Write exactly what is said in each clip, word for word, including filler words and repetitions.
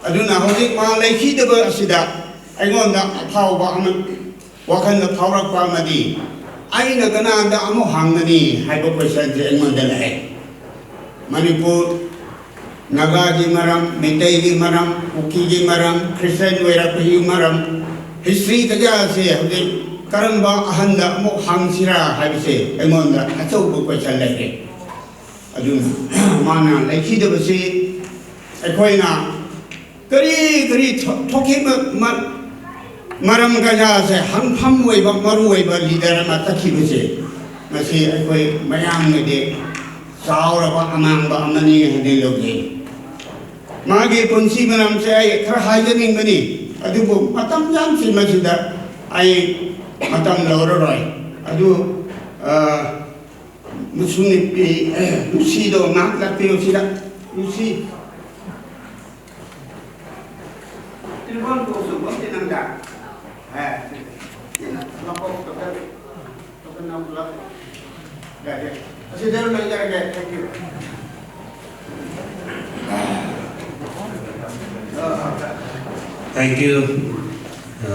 ꯑꯗꯨꯅ ꯍꯧꯖꯤꯛ ꯃꯥ ꯂꯩꯈꯤꯗꯕ ꯑꯁꯤꯗ ꯑꯩꯉꯣꯟꯗ ꯑꯐꯥꯎꯕ ꯑꯃ, ꯋꯥꯈꯜꯗ ꯐꯥꯎꯔꯛꯄ ꯑꯃꯗꯤ, "ꯑꯩꯅ ꯀꯅꯥꯗ ꯑꯃꯨꯛ ꯍꯪꯒꯅꯤ?" ꯍꯥꯏꯕ ꯀꯣꯏꯁꯟꯁꯦ ꯑꯩꯉꯣꯟꯗ ꯂꯥꯛꯑꯦ꯫ ꯃꯅꯤꯄꯨꯔ, ꯅꯥꯒꯥꯒꯤ ꯃꯔꯝ, ꯃꯩꯇꯩꯒꯤ ꯃꯔꯝ, ꯀꯨꯀꯤꯒꯤ ꯃꯔꯝ, ꯈ꯭ꯔꯤꯁꯇꯤꯌꯥꯟ ꯑꯣꯏꯔꯛꯄꯒꯤ ꯃꯔꯝ, ꯍꯤꯁꯇ꯭ꯔꯤ ꯀꯌꯥꯁꯦ ꯍꯧꯖꯤꯛ ꯀꯔꯝꯕ ꯑꯍꯟꯗ ꯑꯃꯨꯛ ꯍꯪꯁꯤꯔꯥ ꯍꯥꯏꯕꯁꯦ ꯑꯩꯉꯣꯟꯗ ꯑꯆꯧꯕ ꯀꯣꯏꯁꯟ ꯂꯩꯔꯦ꯫ ꯑꯗꯨꯅ ꯃꯥꯅ ꯂꯩꯈꯤꯗꯕꯁꯤ ꯑꯩꯈꯣꯏꯅ ꯀꯔꯤ ꯀꯔꯤ ꯊꯣꯛꯈꯤꯕ ꯃꯔꯝ ꯀꯌꯥꯁꯦ ꯍꯪꯐꯝ ꯑꯣꯏꯕ ꯃꯔꯨ ꯑꯣꯏꯕ ꯂꯤꯗꯔ ꯑꯃ ꯆꯠꯈꯤꯕꯁꯦ, ꯃꯁꯤ ꯑꯩꯈꯣꯏ ꯃꯌꯥꯝꯅꯗꯤ ꯆꯥꯎꯔꯕ ꯑꯃꯥꯡꯕ ꯑꯃꯅꯤ ꯍꯥꯏꯅ ꯂꯧꯖꯩ꯫ ꯃꯥꯒꯤ ꯄꯨꯟꯁꯤ ꯃꯔꯝꯁꯦ ꯑꯩ ꯈꯔ ꯍꯥꯏꯖꯅꯤꯡꯕꯅꯤ, ꯑꯗꯨꯕꯨ ꯃꯇꯝ ꯌꯥꯝꯁꯤ ꯃꯁꯤꯗ ꯑꯩ ꯃꯇꯝ ꯂꯧꯔꯔꯣꯏ꯫ ꯑꯗꯨ ꯃꯁꯨ ꯅꯨꯄꯤ ꯂꯨꯁꯤꯗꯣ ꯉꯥꯏꯍꯥꯛ ꯂꯥꯛꯄꯤꯌꯨ ꯁꯤꯗ꯫ ꯂꯨꯁꯤ꯫ ꯇꯦꯂꯤꯐꯣꯟ ꯀꯣꯜꯁꯨ ꯑꯝꯇ ꯅꯪꯗ꯫ ꯑꯦ, ꯁꯤꯗ꯫ ꯁꯤꯗ ꯂꯥꯛꯑꯣ, ꯗꯣꯛꯇꯔ꯫ ꯗꯣꯛꯇꯔ ꯅꯪ ꯄꯨꯂꯞ꯫ ꯌꯥꯔꯦ꯫ ꯑꯁꯤꯗ ꯂꯩꯖꯔꯒꯦ꯫ Thank you. Thank you. ꯑ,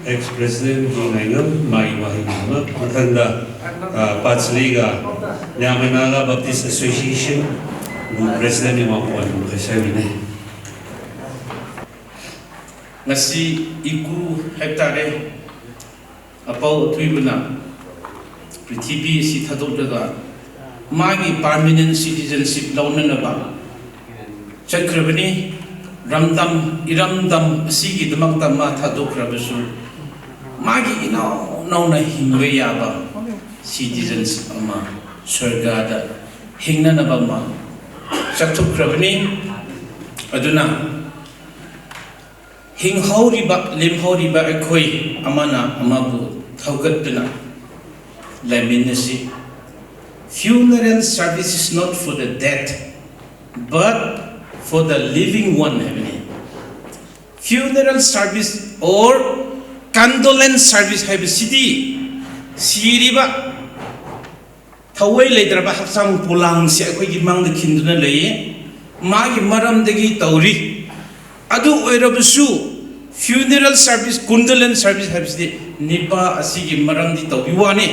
ex-president ꯒꯤ ꯉꯥꯏꯉꯝ ꯃꯥꯒꯤ ꯋꯥꯍꯩ ꯑꯃ ꯃꯊꯪꯗ, ꯑ, ꯄꯥꯠꯁꯂꯤꯒ ꯅ꯭ꯌꯥꯃꯅꯥꯒ Baptist Association ꯒꯤ president ꯒꯤ ꯋꯥꯐꯝ ꯑꯃ ꯍꯥꯏꯖꯕꯅꯤ꯫ ꯉꯁꯤ ꯏꯀꯨ ꯍꯥꯏꯕ ꯇꯥꯔꯦ, ꯑꯄꯥꯎ ꯑꯊꯣꯏꯕꯅ ꯄ꯭ꯔꯤꯊꯤꯕꯤ ꯑꯁꯤ ꯊꯥꯗꯣꯛꯂꯒ ꯃꯥꯒꯤ permanent citizenship ꯂꯧꯅꯅꯕ ꯆꯠꯈ꯭ꯔꯕꯅꯤ꯫ ꯔꯝꯗꯝ, ꯏꯔꯝꯗꯝ ꯑꯁꯤꯒꯤꯗꯃꯛꯇ ꯃꯥ ꯊꯥꯗꯣꯛꯈ꯭ꯔꯕꯁꯨ, ꯃꯥꯒꯤ ꯏꯅꯧ ꯅꯧꯅ ꯍꯤꯡꯕ ꯌꯥꯕ citizenship ꯑꯃ, ꯁ꯭ꯋꯔꯒꯗ ꯍꯤꯡꯅꯅꯕ ꯑꯃ ꯆꯠꯊꯣꯛꯈ꯭ꯔꯕꯅꯤ꯫ ꯑꯗꯨꯅ ꯍꯤꯡꯍꯧꯔꯤꯕ, ꯂꯦꯝꯍꯧꯔꯤꯕ ꯑꯩꯈꯣꯏ ꯑꯃꯅ ꯑꯃꯕꯨ ꯊꯧꯒꯠꯇꯨꯅ ꯂꯩꯃꯤꯟꯅꯁꯤ꯫ Funeral service is not for the dead, but for the living one ꯍꯥꯏꯕꯅꯤ꯫ Funeral service or condolence service ꯍꯥꯏꯕꯁꯤꯗꯤ ꯁꯤꯔꯤꯕ ꯊꯋꯥꯏ ꯂꯩꯇ꯭ꯔꯕ ꯍꯛꯆꯥꯡ ꯄꯣꯂꯥꯡꯁꯦ ꯑꯩꯈꯣꯏꯒꯤ ꯃꯥꯡꯗ ꯈꯤꯟꯗꯨꯅ ꯂꯩꯌꯦ꯫ ꯃꯥꯒꯤ ꯃꯔꯝꯗꯒꯤ ꯇꯧꯔꯤ꯫ ꯑꯗꯨ ꯑꯣꯏꯔꯕꯁꯨ funeral service, condolence service ꯍꯥꯏꯕꯁꯤꯗꯤ ꯅꯤꯄꯥ ꯑꯁꯤꯒꯤ ꯃꯔꯝꯗꯤ ꯇꯧꯕꯤ ꯋꯥꯅꯤ꯫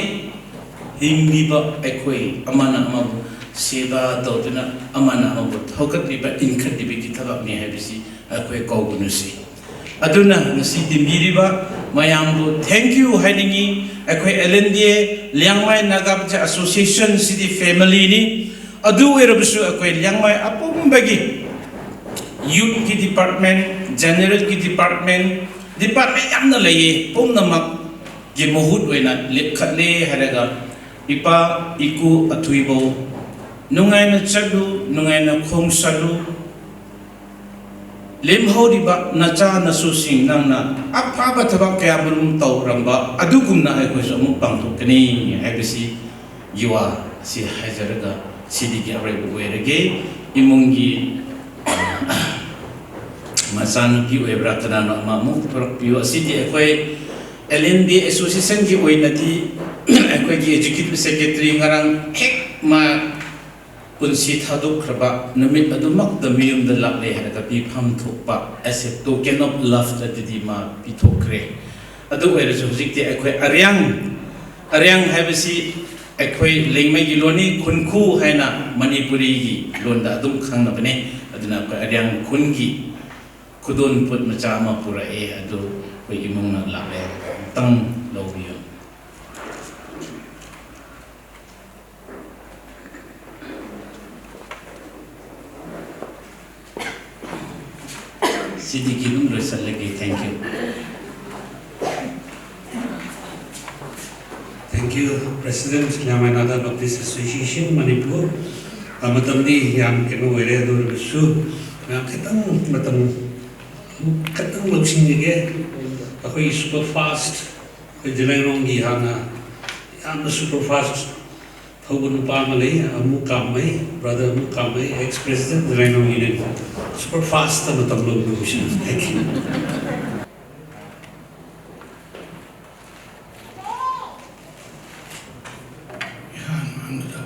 ꯍꯤꯡꯂꯤꯕ ꯑꯩꯈꯣꯏ ꯑꯃꯅ ꯑꯃꯕꯨ ꯁꯦꯕꯥ ꯇꯧꯗꯨꯅ ꯑꯃꯅ ꯑꯃꯕꯨ ꯊꯧꯒꯠꯂꯤꯕ, ꯏꯟꯈꯠꯂꯤꯕꯒꯤ ꯊꯕꯛꯅꯤ ꯍꯥꯏꯕꯁꯤ ꯑꯩꯈꯣꯏ ꯀꯧꯒꯅꯨꯁꯤ꯫ ꯑꯗꯨꯅ ꯉꯁꯤ ꯇꯤꯟꯕꯤꯔꯤꯕ ꯃꯌꯥꯝꯕꯨ thank you ꯍꯥꯏꯅꯤꯡꯏ꯫ ꯑꯩꯈꯣꯏ L N B A, Liangmai Naga ꯕꯖꯥꯔ ꯑꯦꯁꯣꯁꯤꯌꯦꯁꯟꯁꯤꯗꯤ familyꯅꯤ꯫ ꯑꯗꯨ ꯑꯣꯏꯔꯕꯁꯨ ꯑꯩꯈꯣꯏ ꯂꯤꯌꯥꯡꯃꯩ ꯑꯄꯨꯝꯕꯒꯤ youthꯀꯤ department, generalꯒꯤ department, department ꯌꯥꯝꯅ ꯂꯩꯌꯦ꯫ ꯄꯨꯝꯅꯃꯛꯀꯤ ꯃꯍꯨꯠ ꯑꯣꯏꯅ ꯂꯦꯞꯈꯠꯂꯦ ꯍꯥꯏꯔꯒ ꯏꯄꯥ ꯏꯀꯨ ꯑꯊꯨꯏꯕꯧ ꯅꯨꯡꯉꯥꯏꯅ ꯆꯠꯂꯨ, ꯅꯨꯡꯉꯥꯏꯅ ꯈꯣꯡꯁꯠꯂꯨ꯫ ꯂꯦꯝꯍꯧꯔꯤꯕ ꯅꯆꯥ ꯅꯁꯨꯁꯤꯡ ꯅꯪꯅ ꯑꯐꯕ ꯊꯕꯛ ꯀꯌꯥꯃꯔꯨꯝ ꯇꯧꯔꯝꯕ ꯑꯗꯨꯒꯨꯝꯅ ꯑꯩꯈꯣꯏꯁꯨ ꯑꯃꯨꯛ ꯄꯥꯡꯊꯣꯛꯀꯅꯤ ꯍꯥꯏꯕꯁꯤ ꯌꯨꯋꯥ ꯑꯁꯤ ꯍꯥꯏꯖꯔꯒ ꯁꯤꯗꯒꯤ ꯑꯔꯣꯏꯕ ꯑꯣꯏꯔꯒꯦ꯫ ꯏꯃꯨꯡꯒꯤ ꯃꯆꯥꯅꯨꯄꯤ ꯑꯣꯏꯕ꯭ꯔꯥ ꯀꯅꯥꯅꯣ ꯑꯃ ꯑꯃꯨꯛ ꯄꯨꯔꯛꯄꯤꯌꯨ꯫ ꯑꯁꯤꯗꯤ ꯑꯩꯈꯣꯏ L N B A ꯑꯦꯁꯣꯁꯤꯌꯦꯁꯟꯒꯤ ꯑꯣꯏꯅꯗꯤ ꯑꯩꯈꯣꯏꯒꯤ executive secretary ꯉꯔꯥꯡ ꯍꯦꯛ ꯃꯥ ꯄꯨꯟꯁꯤ ꯊꯥꯗꯣꯛꯈ꯭ꯔꯕ ꯅꯨꯃꯤꯠ ꯑꯗꯨꯃꯛꯇ ꯃꯌꯨꯝꯗ ꯂꯥꯛꯂꯦ ꯍꯥꯏꯔꯒ ꯄꯤꯐꯝ ꯊꯣꯛꯄ as a token of love ꯑꯗꯨꯗꯤ ꯃꯥ ꯄꯤꯊꯣꯛꯈ꯭ꯔꯦ꯫ ꯑꯗꯨ ꯑꯣꯏꯔꯁꯨ ꯍꯧꯖꯤꯛꯇꯤ ꯑꯩꯈꯣꯏ ꯑꯔꯤꯌꯥꯡ, ꯑꯔꯤꯌꯥꯡ ꯍꯥꯏꯕꯁꯤ ꯑꯩꯈꯣꯏ ꯂꯤꯌꯥꯡꯃꯩꯒꯤ ꯂꯣꯟꯅꯤ, ꯈꯨꯟꯈꯨ ꯍꯥꯏꯅ ꯃꯅꯤꯄꯨꯔꯤꯒꯤ ꯂꯣꯟꯗ ꯑꯗꯨꯝ ꯈꯪꯅꯕꯅꯦ꯫ ꯑꯗꯨꯅ ꯑꯩꯈꯣꯏ ꯑꯔꯤꯌꯥꯡ ꯈꯨꯟꯒꯤ ꯈꯨꯗꯣꯜ ꯄꯣꯠ ꯃꯆꯥ ꯑꯃ ꯄꯨꯔꯛꯑꯦ, ꯑꯗꯨ ꯑꯩꯈꯣꯏ ꯏꯃꯨꯡꯅ ꯂꯥꯛꯂꯦ, ꯑꯃꯨꯛꯇꯪ ꯂꯧꯕꯤꯌꯨ꯫ ꯁꯤꯗꯒꯤ ꯑꯗꯨꯝ ꯂꯣꯏꯁꯤꯜꯂꯒꯦ꯫ Thank you꯫ Thank you, President, Liangmai Naga Baptist Association, Manipur꯫ ꯑ, ꯃꯇꯝꯗꯤ ꯌꯥꯝ ꯀꯩꯅꯣ ꯑꯣꯏꯔꯦ, ꯑꯗꯨ ꯑꯣꯏꯔꯒꯁꯨ ꯃꯌꯥꯝ ꯈꯤꯇꯪ ꯃꯇꯝ ꯈꯤꯇꯪ ꯂꯧꯁꯤꯟꯖꯒꯦ꯫ ꯑꯩꯈꯣꯏꯒꯤ super fast, ꯑꯩꯈꯣꯏ ꯖꯤꯂꯥꯏꯔꯣꯡꯒꯤ ꯍꯥꯟꯅ ꯌꯥꯝꯅ super fast ꯊꯧꯕ ꯅꯨꯄꯥ ꯑꯃ ꯂꯩ, ꯑꯃꯨ ꯀꯥꯝꯃꯩ, brother ꯑꯃꯨ ꯀꯥꯝꯃꯩ, ex president Zirainom Union꯫ Super fast ꯇ ꯃꯇꯝ ꯂꯧꯕ ꯂꯣꯏꯁꯤꯟ꯫ Thank you꯫ ꯏꯍꯥꯟ ꯍꯥꯟꯕꯗ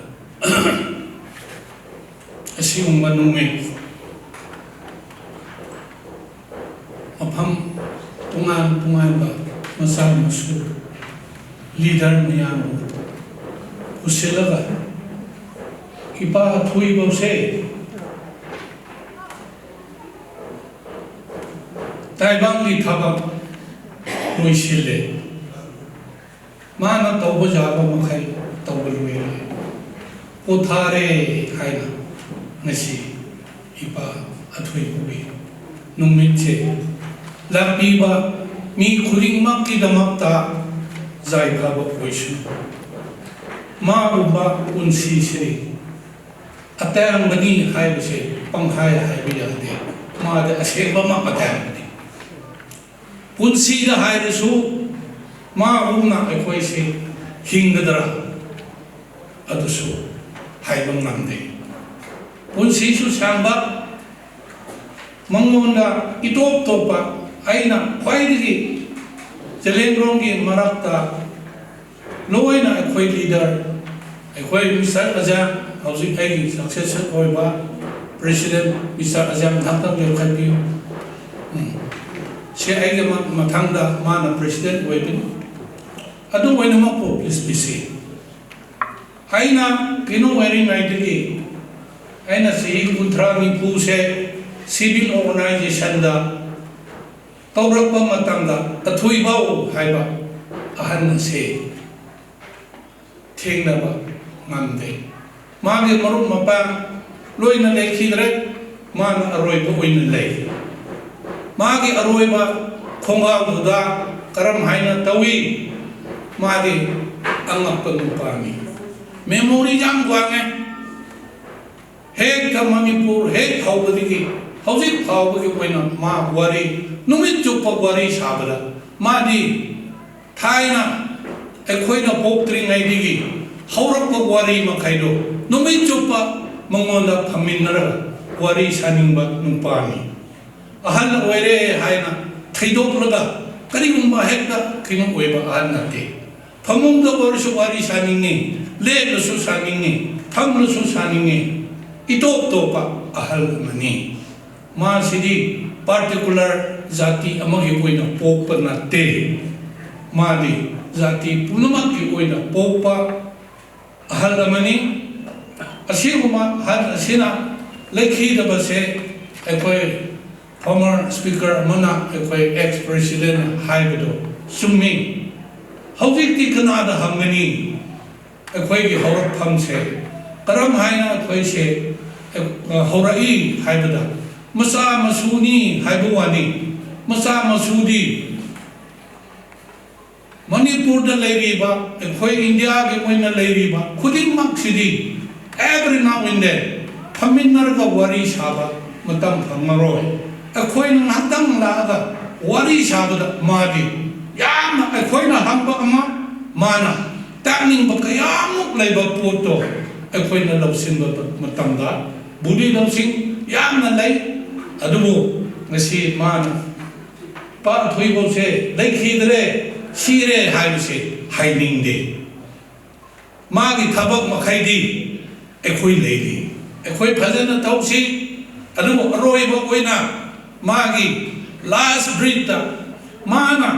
ꯑꯁꯤꯒꯨꯝꯕ ꯅꯨꯃꯤꯠ ꯃꯐꯝ ꯇꯣꯉꯥꯟ ꯇꯣꯉꯥꯟꯕ ꯃꯆꯥ ꯃꯁꯨ ꯂꯤꯗꯔ ꯃꯌꯥꯝ ꯄꯨꯁꯤꯜꯂꯒ ꯏꯄꯥ ꯑꯊꯣꯏꯕꯧꯁꯦ ꯇꯥꯏꯕꯪꯒꯤ ꯊꯕꯛ ꯂꯣꯏꯁꯤꯜꯂꯦ꯫ ꯃꯥꯅ ꯇꯧꯕ ꯌꯥꯕ ꯃꯈꯩ ꯇꯧꯕ ꯂꯣꯏꯔꯦ꯫ ꯄꯣꯊꯥꯔꯦ ꯍꯥꯏꯅ ꯉꯁꯤ ꯏꯄꯥ ꯑꯊꯣꯏꯕꯒꯤ ꯅꯨꯃꯤꯠꯁꯦ ꯂꯥꯛꯄꯤꯕ ꯃꯤ ꯈꯨꯗꯤꯡꯃꯛꯀꯤꯗꯃꯛꯇ ꯌꯥꯏꯐꯕ ꯑꯣꯏꯁꯅꯨ꯫ ꯃꯥꯒꯨꯝꯕ ꯄꯨꯟꯁꯤꯁꯦ ꯑꯇꯥꯡꯕꯅꯤ ꯍꯥꯏꯕꯁꯦ ꯄꯪꯍꯥꯏ ꯍꯥꯏꯕ ꯌꯥꯗꯦ꯫ ꯃꯥꯗꯤ ꯑꯁꯦꯡꯕꯃꯛ ꯑꯇꯥꯡꯕꯅꯤ꯫ ꯄꯨꯟꯁꯤꯗ ꯍꯥꯏꯔꯁꯨ ꯃꯥꯒꯨꯝꯅ ꯑꯩꯈꯣꯏꯁꯦ ꯍꯤꯡꯒꯗ꯭ꯔꯥ? ꯑꯗꯨꯁꯨ ꯍꯥꯏꯕ ꯉꯝꯗꯦ꯫ ꯄꯨꯟꯁꯤꯁꯨ ꯁꯥꯡꯕ, ꯃꯉꯣꯟꯗ ꯏꯇꯣꯞ ꯇꯣꯞꯄ, ꯑꯩꯅ ꯈ꯭ꯋꯥꯏꯗꯒꯤ ꯖꯂꯦꯟꯔꯣꯡꯒꯤ ꯃꯔꯛꯇ ꯂꯣꯏꯅ ꯑꯩꯈꯣꯏ ꯂꯤꯗꯔ, ꯑꯩꯈꯣꯏ ꯃꯤꯁꯇꯔ ꯑꯖꯥ, ꯍꯧꯖꯤꯛ ꯑꯩꯒꯤ ꯁꯛꯁꯦꯁꯔ ꯑꯣꯏꯕ ꯄ꯭ꯔꯦꯁꯤꯗꯦꯟ ꯃꯤꯁꯇꯔ ꯑꯖꯥ ꯃꯊꯛꯇ ꯂꯦꯞꯈꯠꯄꯤꯌꯨ꯫ ꯎꯝ꯫ ꯁꯤ ꯑꯩꯒꯤ ꯃ-, ꯃꯊꯪꯗ ꯃꯥꯅ ꯄ꯭ꯔꯦꯁꯤꯗꯦꯟ ꯑꯣꯏꯕꯅꯤ꯫ ꯑꯗꯨ ꯑꯣꯏꯅꯃꯛꯄꯨ ꯄ꯭ꯂꯤꯁ ꯄꯤꯁꯤ꯫ ꯑꯩꯅ ꯀꯩꯅꯣ ꯑꯣꯏꯔꯤꯉꯩꯗꯒꯤ, ꯑꯩꯅ ꯆꯍꯤ ꯀꯨꯟꯊ꯭ꯔꯥ ꯅꯤꯐꯨꯁꯦ ꯁꯤꯚꯤꯜ ꯑꯣꯔꯒꯅꯥꯏꯖꯦꯁꯟꯗ ꯇꯧꯔꯛꯄ ꯃꯇꯝꯗ ꯑꯊꯣꯏꯕꯧ ꯍꯥꯏꯕ ꯑꯍꯟ ꯑꯁꯦ ꯊꯦꯡꯅꯕ ꯉꯝꯗꯦ꯫ ꯃꯥꯒꯤ ꯃꯔꯨꯞ ꯃꯄꯥꯡ ꯂꯣꯏꯅ ꯂꯩꯈꯤꯗ꯭ꯔꯦ꯫ ꯃꯥꯅ ꯑꯔꯣꯏꯕ ꯑꯣꯏꯅ ꯂꯩ꯫ ꯃꯥꯒꯤ ꯑꯔꯣꯏꯕ ꯈꯣꯡꯒꯥꯎꯗꯨꯗ ꯀꯔꯝ ꯍꯥꯏꯅ ꯇꯧꯏ? ꯃꯥꯗꯤ ꯑꯉꯛꯄ ꯅꯨꯄꯥꯅꯤ꯫ ꯃꯦꯃꯣꯔꯤ ꯌꯥꯝ ꯋꯥꯡꯉꯦ꯫ ꯍꯦꯛꯇ ꯃꯅꯤꯄꯨꯔ ꯍꯦꯛ ꯍꯧꯕꯗꯒꯤ ꯍꯧꯖꯤꯛ ꯐꯥꯎꯕꯒꯤ ꯑꯣꯏꯅ ꯃꯥ ꯋꯥꯔꯤ, ꯅꯨꯃꯤꯠ ꯆꯨꯞꯄ ꯋꯥꯔꯤ ꯁꯥꯕꯗ ꯃꯥꯗꯤ ꯊꯥꯏꯅ ꯑꯩꯈꯣꯏꯅ ꯄꯣꯛꯇ꯭ꯔꯤꯉꯩꯗꯒꯤ ꯍꯧꯔꯛꯄ ꯋꯥꯔꯤ ꯃꯈꯩꯗꯣ ꯅꯨꯃꯤꯠ ꯆꯨꯞꯄ ꯃꯉꯣꯟꯗ ꯐꯝꯃꯤꯟꯅꯔꯒ ꯋꯥꯔꯤ ꯁꯥꯅꯤꯡꯕ ꯅꯨꯄꯥꯅꯤ꯫ ꯑꯍꯜ ꯑꯣꯏꯔꯦ ꯍꯥꯏꯅ ꯊꯩꯗꯣꯛꯂꯒ ꯀꯔꯤꯒꯨꯝꯕ ꯍꯦꯛꯇ ꯀꯩꯅꯣ ꯑꯣꯏꯕ ꯑꯍꯜ ꯅꯠꯇꯦ꯫ ꯐꯃꯨꯡꯗ ꯑꯣꯏꯔꯁꯨ ꯋꯥꯔꯤ ꯁꯥꯅꯤꯡꯉꯤ, ꯂꯦꯞꯂꯁꯨ ꯁꯥꯅꯤꯡꯉꯤ, ꯐꯝꯂꯁꯨ ꯁꯥꯅꯤꯡꯉꯤ꯫ ꯏꯇꯣꯞ ꯇꯣꯞꯄ ꯑꯍꯜ ꯑꯃꯅꯤ꯫ ꯃꯥꯁꯤꯗꯤ particular ꯖꯥꯇꯤ ꯑꯃꯒꯤ ꯑꯣꯏꯅ ꯄꯣꯛꯄ ꯅꯠꯇꯦ꯫ ꯃꯥꯗꯤ ꯖꯥꯇꯤ ꯄꯨꯝꯅꯃꯛꯀꯤ ꯑꯣꯏꯅ ꯄꯣꯛꯄ ꯑꯍꯜ ꯑꯃꯅꯤ꯫ ꯑꯁꯤꯒꯨꯝꯕ ꯑꯍꯜ ꯑꯁꯤꯅ ꯂꯩꯈꯤꯗꯕꯁꯦ ꯑꯩꯈꯣꯏ former speaker ꯑꯃꯅ, ꯑꯩꯈꯣꯏ ex president ꯍꯥꯏꯕꯗꯣ ꯆꯨꯝꯃꯤ꯫ ꯍꯧꯖꯤꯛꯇꯤ ꯀꯅꯥꯗ ꯍꯪꯒꯅꯤ? ꯑꯩꯈꯣꯏꯒꯤ ꯍꯧꯔꯛꯐꯝꯁꯦ ꯀꯔꯝ ꯍꯥꯏꯅ ꯑꯩꯈꯣꯏꯁꯦ, ꯑ, ꯍꯧꯔꯛꯏ ꯍꯥꯏꯕꯗ, ꯃꯆꯥ ꯃꯁꯨꯅꯤ ꯍꯥꯏꯕ ꯋꯥꯅꯤ꯫ ꯃꯆꯥ ꯃꯁꯨꯗꯤ ꯃꯅꯤꯄꯨꯔꯗ ꯂꯩꯔꯤꯕ, ꯑꯩꯈꯣꯏ ꯏꯟꯗꯤꯌꯥꯒꯤ ꯑꯣꯏꯅ ꯂꯩꯔꯤꯕ ꯈꯨꯗꯤꯡꯃꯛꯁꯤꯗꯤ every now and then ꯐꯝꯃꯤꯟꯅꯔꯒ ꯋꯥꯔꯤ ꯁꯥꯕ ꯃꯇꯝ ꯐꯪꯉꯔꯣꯏ꯫ ꯑꯩꯈꯣꯏꯅ ꯉꯥꯏꯍꯥꯛꯇꯪ ꯂꯥꯛꯑꯒ ꯋꯥꯔꯤ ꯁꯥꯕꯗ ꯃꯥꯗꯤ ꯌꯥꯝꯅ, ꯑꯩꯈꯣꯏꯅ ꯍꯪꯕ ꯑꯃ, ꯃꯥꯅ ꯇꯥꯛꯅꯤꯡꯕ ꯀꯌꯥꯃꯨꯛ ꯂꯩꯕ ꯄꯣꯠꯇꯣ ꯑꯩꯈꯣꯏꯅ ꯂꯧꯁꯤꯟꯕ ꯃꯇꯝꯗ ꯕꯨꯙꯤ ꯂꯧꯁꯤꯡ ꯌꯥꯝꯅ ꯂꯩ꯫ ꯑꯗꯨꯕꯨ ꯉꯁꯤ ꯃꯥꯅ ꯄꯥ ꯊꯣꯏꯕꯧꯁꯦ ꯂꯩꯈꯤꯗ꯭ꯔꯦ, ꯁꯤꯔꯦ ꯍꯥꯏꯕꯁꯦ ꯍꯥꯏꯅꯤꯡꯗꯦ꯫ ꯃꯥꯒꯤ ꯊꯕꯛ ꯃꯈꯩꯗꯤ ꯑꯩꯈꯣꯏ ꯂꯩꯔꯤ꯫ ꯑꯩꯈꯣꯏ ꯐꯖꯅ ꯇꯧꯁꯤ꯫ ꯑꯗꯨꯕꯨ ꯑꯔꯣꯏꯕ ꯑꯣꯏꯅ ꯃꯥꯒꯤ last breathꯇ ꯃꯥꯅ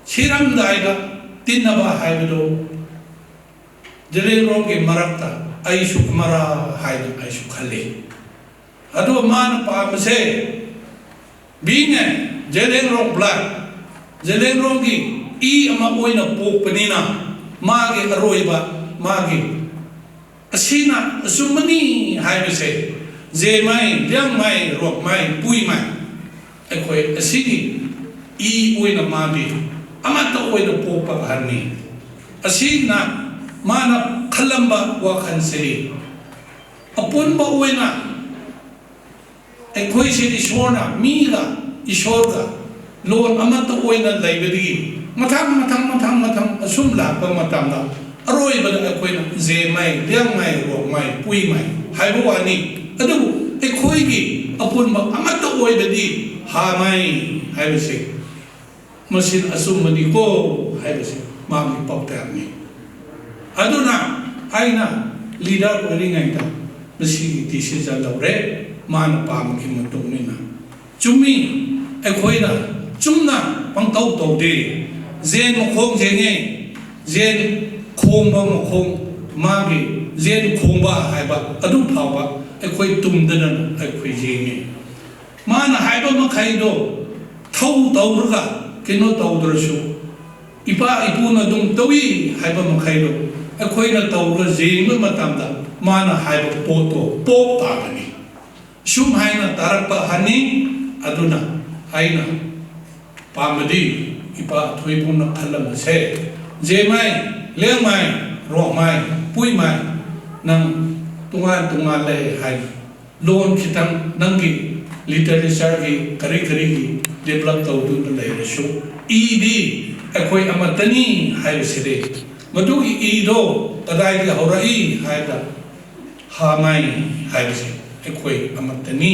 ꯁꯤꯔꯝꯗꯥꯏꯗ ꯇꯤꯟꯅꯕ ꯍꯥꯏꯕꯗꯨ ꯖꯦꯂꯦꯟꯔꯣꯡꯒꯤ ꯃꯔꯛꯇ ꯑꯩꯁꯨ ꯑꯃꯔꯥ ꯍꯥꯏꯅ ꯑꯩꯁꯨ ꯈꯜꯂꯤ꯫ ꯑꯗꯣ ꯃꯥꯅ ꯄꯥꯝꯕꯁꯦ, being a ꯖꯦꯂꯦꯟꯔꯣꯡ blood, ꯖꯦꯂꯦꯟꯔꯣꯡꯒꯤ ꯏ ꯑꯃ ꯑꯣꯏꯅ ꯄꯣꯛꯄꯅꯤꯅ, ꯃꯥꯒꯤ ꯑꯔꯣꯏꯕ, ꯃꯥꯒꯤ ꯑꯁꯤꯅ ꯑꯆꯨꯝꯕꯅꯤ ꯍꯥꯏꯕꯁꯦ, ꯖꯦꯃꯥꯏ, ꯂꯤꯌꯥꯡꯃꯥꯏ, ꯔꯣꯛꯃꯥꯏ, ꯄꯨꯏꯃꯥꯏ, ꯑꯩꯈꯣꯏ ꯑꯁꯤꯒꯤ ꯏ ꯑꯣꯏꯅ ꯃꯥꯗꯤ ꯑꯃꯠꯇ ꯑꯣꯏꯅ ꯄꯣꯛꯄ ꯑꯍꯟꯅꯤ꯫ ꯑꯁꯤꯅ ꯃꯥꯅ ꯈꯜꯂꯝꯕ ꯋꯥꯈꯜꯁꯤꯗꯤ ꯑꯄꯨꯟꯕ ꯑꯣꯏꯅ ꯑꯩꯈꯣꯏꯁꯦ ꯏꯁꯣꯔꯅ, ꯃꯤꯒ ꯏꯁꯣꯔꯒ ꯂꯣꯟ ꯑꯃꯠꯇ ꯑꯣꯏꯅ ꯂꯩꯕꯗꯒꯤ ꯃꯊꯪ, ꯃꯊꯪ, ꯃꯊꯪ, ꯃꯊꯪ ꯑꯁꯨꯝ ꯂꯥꯛꯄ ꯃꯇꯝꯗ ꯑꯔꯣꯏꯕꯗ ꯑꯩꯈꯣꯏꯅ ꯖꯦꯃꯥꯏ, ꯂꯤꯌꯥꯡꯃꯥꯏ, ꯔꯣꯛꯃꯥꯏ, ꯄꯨꯏꯃꯥꯏ ꯍꯥꯏꯕ ꯋꯥꯅꯤ꯫ ꯑꯗꯨꯕꯨ ꯑꯩꯈꯣꯏꯒꯤ ꯑꯄꯨꯟꯕ ꯑꯃꯠꯇ ꯑꯣꯏꯕꯗꯤ ꯍꯥꯃꯥꯏ ꯍꯥꯏꯕꯁꯦ ꯃꯁꯤꯅ ꯑꯆꯨꯝꯕꯅꯤꯀꯣ ꯍꯥꯏꯕꯁꯦ ꯃꯥꯒꯤ ꯄꯥꯎꯇꯥꯛꯅꯤ꯫ ꯑꯗꯨꯅ ꯑꯩꯅ leader ꯑꯣꯏꯔꯤꯉꯩꯗ ꯃꯁꯤꯒꯤ decision ꯂꯧꯔꯦ꯫ ꯃꯥꯅ ꯄꯥꯝꯕꯒꯤ ꯃꯇꯨꯡ ꯏꯟꯅ꯫ ꯆꯨꯝꯃꯤ, ꯑꯩꯈꯣꯏꯅ ꯆꯨꯝꯅ ꯄꯪꯇꯧ ꯇꯧꯗꯦ꯫ ꯌꯦꯟ ꯃꯈꯣꯡ ꯌꯦꯡꯉꯦ, ꯌꯦꯟ ꯈꯣꯡꯕ ꯃꯈꯣꯡ, ꯃꯥꯒꯤ ꯌꯦꯟ ꯈꯣꯡꯕ ꯍꯥꯏꯕ ꯑꯗꯨ ꯐꯥꯎꯕ ꯑꯩꯈꯣꯏ ꯇꯨꯝꯗꯅ ꯑꯩꯈꯣꯏ ꯌꯦꯡꯉꯤ꯫ ꯃꯥꯅ ꯍꯥꯏꯕ ꯃꯈꯩꯗꯣ ꯊꯧ ꯇꯧꯔꯒ ꯀꯩꯅꯣ ꯇꯧꯗ꯭ꯔꯁꯨ, ꯏꯄꯥ ꯏꯄꯨꯅ ꯑꯗꯨꯝ ꯇꯧꯏ ꯍꯥꯏꯕ ꯃꯈꯩꯗꯣ ꯑꯩꯈꯣꯏꯅ ꯇꯧꯔꯒ ꯌꯦꯡꯕ ꯃꯇꯝꯗ ꯃꯥꯅ ꯍꯥꯏꯕ ꯄꯣꯠꯇꯣ ꯄꯣꯞ ꯇꯥꯒꯅꯤ꯫ ꯁꯨꯝ ꯍꯥꯏꯅ ꯇꯥꯔꯛꯄ ꯑꯍꯟꯅꯤ꯫ ꯑꯗꯨꯅ ꯑꯩꯅ ꯄꯥꯝꯕꯗꯤ ꯏꯄꯥ ꯑꯊꯣꯏꯕꯨꯅ ꯈꯜꯂꯝꯕꯁꯦ, ꯖꯦꯃꯥꯏ, ꯂꯦꯡꯃꯥꯏ, ꯔꯣꯡꯃꯥꯏ, ꯄꯨꯏꯃꯥꯏ, ꯅꯪ ꯇꯣꯉꯥꯟ ꯇꯣꯉꯥꯟ ꯂꯩ ꯍꯥꯏꯅ ꯂꯣꯟ ꯈꯤꯇꯪ ꯅꯪꯒꯤ ꯂꯤꯇꯔꯦꯆꯔꯒꯤ ꯀꯔꯤ ꯀꯔꯤꯒꯤ ꯗꯤꯕꯂꯞ ꯇꯧꯗꯨꯅ ꯂꯩꯔꯁꯨ, ꯏꯗꯤ ꯑꯩꯈꯣꯏ ꯑꯃꯠꯇꯅꯤ ꯍꯥꯏꯕꯁꯤꯗꯤ꯫ ꯃꯗꯨꯒꯤ ꯏꯗꯣ ꯀꯗꯥꯏꯗꯒꯤ ꯍꯧꯔꯛꯏ ꯍꯥꯏꯕꯗ, ꯍꯥꯃꯥꯏ ꯍꯥꯏꯕꯁꯦ ꯑꯩꯈꯣꯏ ꯑꯃꯠꯇꯅꯤ,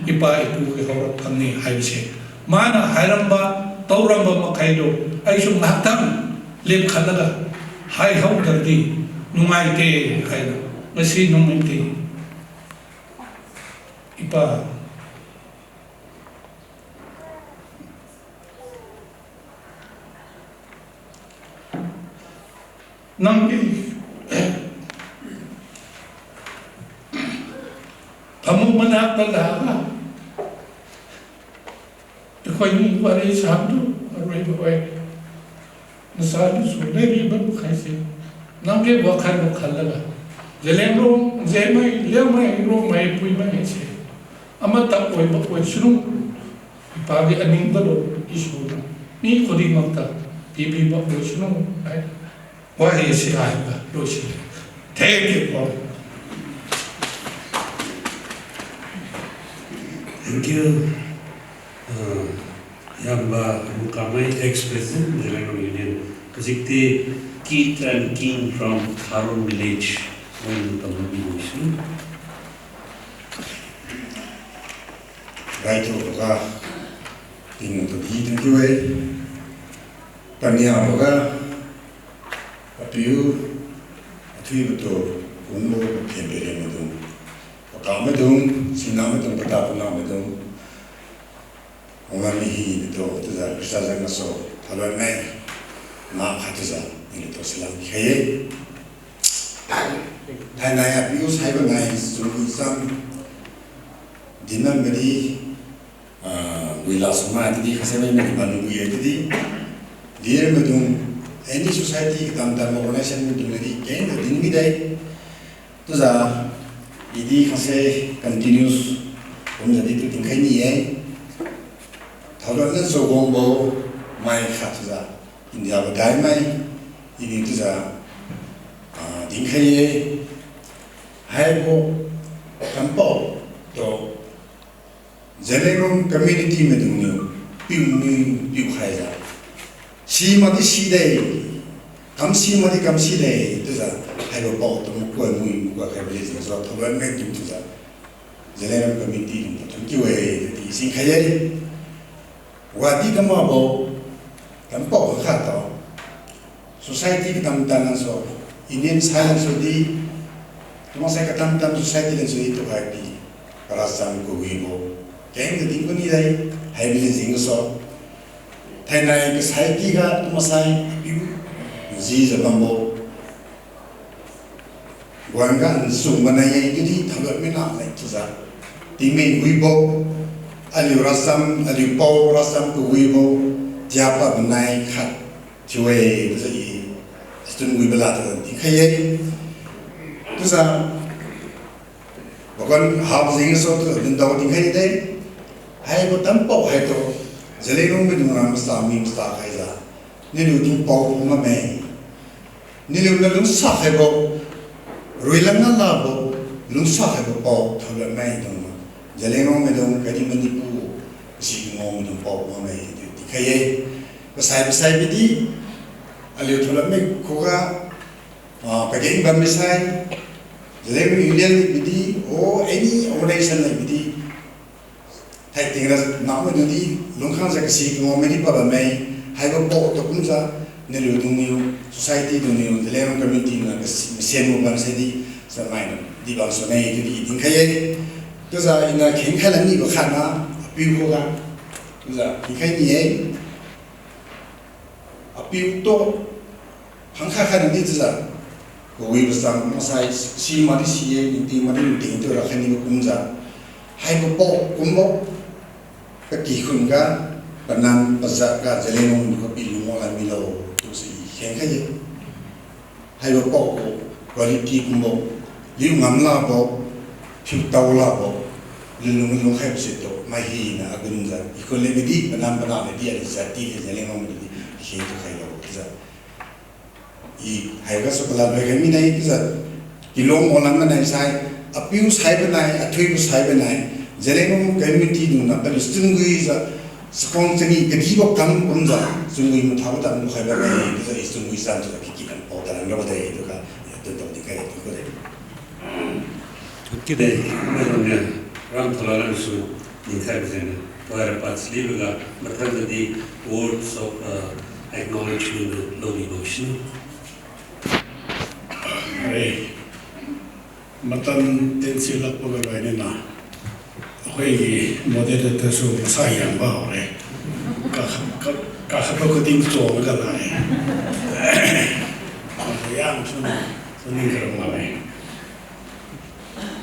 ꯏꯄꯥ ꯏꯄꯨꯒꯤ ꯍꯧꯔꯛꯐꯝꯅꯤ ꯍꯥꯏꯕꯁꯦ ꯃꯥꯅ ꯍꯥꯏꯔꯝꯕ, ꯇꯧꯔꯝꯕ ꯃꯈꯩꯗꯣ ꯑꯩꯁꯨ ꯉꯥꯏꯍꯥꯛꯇꯪ ꯂꯦꯞꯈꯠꯂꯒ ꯍꯥꯏꯍꯧꯗ꯭ꯔꯗꯤ ꯅꯨꯡꯉꯥꯏꯇꯦ ꯍꯥꯏꯅ ꯉꯁꯤ ꯅꯨꯃꯤꯠꯇꯤ ꯏꯄꯥ, ꯅꯪꯒꯤ ꯐꯃꯨꯡ ꯃꯅꯥꯛꯇ ꯂꯥꯛꯑꯒ ꯑꯩꯈꯣꯏꯅꯤ ꯋꯥꯔꯤ ꯁꯥꯕꯗꯨ ꯑꯔꯣꯏꯕ ꯑꯣꯏ꯫ ꯅꯆꯥꯗꯨꯁꯨ ꯂꯩꯔꯤꯕ ꯃꯈꯩꯁꯦ ꯅꯪꯒꯤ ꯋꯥꯈꯜꯗ ꯈꯜꯂꯒ, ꯖꯦꯂꯦꯝꯔꯣꯡ, ꯖꯦꯃꯩ, ꯂꯦꯝꯃꯩ, ꯔꯣꯡꯃꯩ, ꯄꯨꯏꯃꯩ ꯍꯥꯏꯁꯦ ꯑꯃꯠꯇ ꯑꯣꯏꯕ ꯑꯣꯏꯁꯅꯨ꯫ ꯏꯄꯥꯒꯤ ꯑꯅꯤꯡꯕꯗꯣ ꯏꯁꯣꯔꯅ ꯃꯤ ꯈꯨꯗꯤꯡꯃꯛꯇ ꯄꯤꯕꯤꯕ ꯑꯣꯏꯁꯅꯨ ꯍꯥꯏꯅ ꯋꯥꯍꯩ ꯑꯁꯤ ꯍꯥꯏꯔꯒ ꯂꯣꯏꯁꯤꯜꯂꯤ꯫ Thank you all. Thank you. ꯑ, ꯏꯌꯥꯝꯕ Abu ꯀꯥꯃꯩ, ex president Zeliangrong Union, ꯍꯧꯖꯤꯛꯇꯤ Keith and King from Tharong Village ꯃꯣꯏꯅ ꯇꯧꯅꯕꯤꯔꯣꯏꯁꯤ꯫ ꯔꯥꯏꯊꯣꯛꯑꯒ ꯏꯪꯅ ꯇꯧꯕꯤꯗꯨꯅ ꯂꯣꯏ꯫ ꯄꯟꯌꯥꯕꯒ ꯑꯄꯤꯌꯨ ꯑꯊꯨꯏꯕꯇꯣ ꯀꯨꯡꯕ ꯀꯦꯟꯗꯦꯔꯦ ꯃꯗꯨ Kamaidung, sinamaidung, patapuna maidung. Ongami hi nito tuja Krista jang maso thalon nai. Ma kha tuja nito salam khaye. Thai nai apiu saiba nai sung isam. Dinam beri, ah, wila suma tadi khasai mai mani manu ye tadi. Dia maidung, any society, tam tam organization maidung tadi keng da din mi dai. Tuja, idi khase continuous, kum jadi tu tingkai ni eh. Thaulon na so gombo, mai kha tuja. India ba dai mai, idi tuja, ah, tingkai ye. Hai bo, tampo, to, Zeliangrong community maidung niu, piu ni piu khai ja. Si madi si dei, kam si madi kam si dei, tuja, haibo pao tu mukoi mui mukoi khai beli jing so, thaulon mai tu tuja. Zeliangrong community niu, thank you eh, ti sing khai eh. Wadi kama bo, tampo kha to. Society katam tan so, Indian science so di, tuma sai katam tan society le so di to hai pi, para sam ko wi bo. Keng de ding ko ni dai, hai bi le jing so. Thai nai ka sai ki ga tuma sai, piu, ji ja bam bo. Guan ga an sung mana ye ki di thagot mi na lai tuja. Ti me wi bo, aliu rasam, aliu pao rasam ko wi bo, tia pa nai khat. Chiwe, tuja i, student wi bala tuja, di khai ye. Tuja, bakon hab jing so tuja, din dau di khai dai. Hai bo tam pao hai to, Zeliangrong maidung ram sa mi sa khai ja. Ni lu ting pao ma me. Ni lu na lung sa khai bo, rui lang na la bo, lung sa khai bo pao, thaulon mai dong ma. Zeliangrong maidung, kadi Manipur, si mo maidung pao ma me, di khai ye. Pasai, pasai bidi, aliu thaulon mai khuga, ah, pageng bam mai sai, Zeliangrong Union bidi, o any organization lai bidi, thai ting ra, na maidung di, lungkhang ja kasi mo mai di pa ba mai, hai bo pao to kum ja, ni lu dung niu, society dung niu, Zeliangrong community na kasi, sem mo bam sai di, sa mai na. ꯗꯤꯕꯥꯡꯁꯣꯅꯩ ꯑꯗꯨꯗꯤ ꯏꯗꯤꯡꯈꯩꯌꯦ꯫ ꯇꯨꯖꯥ ꯏꯅ ꯈꯦꯡꯈꯩ ꯂꯝꯅꯤꯕ ꯈꯥꯅ ꯑꯄꯤꯎ ꯍꯣꯒ ꯇꯨꯖꯥ ꯈꯦꯡꯈꯩꯅꯤꯌꯦ꯫ ꯑꯄꯤꯎꯛꯇꯣ ꯐꯪꯈꯥ ꯈꯥꯏꯅꯗꯤ ꯇꯨꯖꯥ ꯀꯧꯏꯕ ꯆꯥꯡ ꯉꯁꯥꯏ ꯁꯤ ꯃꯔꯤ ꯁꯤꯌꯦ ꯅꯤꯡꯇꯤ ꯃꯔꯤ ꯅꯤꯡꯇꯤ tour ꯈꯥꯏꯅꯤꯕ ꯀꯨꯝꯖꯥ ꯍꯥꯏꯕ ꯄꯣꯛ ꯀꯨꯝꯕ ꯀꯀꯤ ꯈꯨꯟꯒ ꯄꯅꯥꯝ ꯄꯖꯥꯠꯀ ꯖꯂꯦꯡꯂꯣꯡ ꯈꯣꯠꯄꯤ ꯂꯨꯃꯣꯛ ꯂꯥꯟꯕꯤ ꯂꯧ ꯇꯨꯁꯤ ꯈꯦꯡꯈꯩ꯫ ꯍꯥꯏꯕ ꯄꯥꯎ ꯀꯣ ꯀ꯭ꯋꯥꯂꯤꯇꯤꯒꯨꯝꯕ ꯂꯤꯌꯨ ꯉꯝꯂꯥꯕꯣ ꯐꯤꯎ ꯇꯧꯂꯥꯕꯣ ꯂꯨꯂꯨ ꯂꯨꯈꯥꯏꯕꯁꯦ ꯇꯣ ꯃꯍꯤꯅ ꯑꯒꯨꯝꯖ ꯏꯈꯣꯂꯦꯒꯗꯤ ꯃꯅꯥꯝ ꯄꯅꯥ ꯂꯩꯗꯤ ꯑꯗꯤ ꯖꯥꯇꯤ ꯂꯩꯖ ꯂꯦꯡꯉꯝꯗꯗꯤ ꯍꯦꯟꯁꯨ ꯈꯥꯏꯂꯧ ꯖ ꯏ ꯍꯥꯏꯒꯁꯨ ꯀꯂꯥ ꯂꯣꯏꯒꯃꯤꯅꯩ ꯖ ꯀꯤꯂꯣ ꯃꯣꯂꯝꯕꯅ ꯏꯁꯥꯏ ꯑꯄꯤꯎ ꯁꯥꯏꯕꯅꯥꯏ ꯑꯊꯣꯏꯕꯨ ꯁꯥꯏꯕꯅꯥꯏ ꯖꯂꯦꯡꯉꯝ ꯀꯝꯃꯤꯇꯤꯗꯨꯅ ꯄꯅꯤ ꯁ꯭ꯇꯨꯡꯒꯨꯏꯖ ꯁꯀꯣꯡ ꯆꯅꯤ ꯀꯗꯤꯕ ꯀꯝ ꯀꯨꯝꯖ ꯆꯨꯡꯒꯨꯏ ꯃꯊꯥꯕ ꯇꯝ ꯈꯥꯏꯕ ꯂꯩ ꯖ ꯏꯁꯇꯨꯡꯒꯨꯏ ꯆꯥꯟꯁꯨ ꯀꯤꯀꯤ ꯀꯝ ꯄꯥꯎ ꯇꯥꯔꯝꯂꯕꯗ ꯑꯗꯨꯒ ꯑꯗꯨ ꯇꯧꯗꯤ ꯀꯥꯏ ꯑꯗꯨ ꯈꯣꯏ ꯊꯝꯀꯤꯗꯦ꯫ ꯃꯌꯥꯝꯅ ꯔꯥꯝ ꯊꯣꯂꯥꯂꯥꯟꯁꯨ ꯅꯤꯡꯊꯥꯏꯕꯁꯤꯡꯅ ꯇꯣꯏꯔ ꯄꯥꯠꯁꯤꯜꯂꯤꯕꯒ ꯃꯊꯪꯗꯗꯤ words of acknowledgement ꯂꯧꯕꯤꯕ ꯑꯣꯏꯁꯅꯨ꯫ ꯐꯔꯦ꯫ ꯃꯇꯝ ꯇꯦꯟꯁꯤꯜꯂꯛꯄꯒ ꯂꯣꯏꯅꯅ ꯑꯩꯈꯣꯏꯒꯤ ꯃꯣꯗꯦꯔꯦꯇꯔꯁꯨ ꯃꯁꯥ ꯌꯥꯝꯕ ꯍꯧꯔꯦ꯫ ꯀꯥꯈꯠ-, ꯀꯥ-, ꯀꯥꯈꯠꯄ ꯈꯨꯗꯤꯡ ꯆꯣꯡꯉꯒ ꯂꯥꯛꯑꯦ꯫ ꯌꯥꯝ ꯊꯨꯅ ꯆꯠꯅꯤꯡꯈ꯭ꯔꯕ ꯃꯥꯜꯂꯦ꯫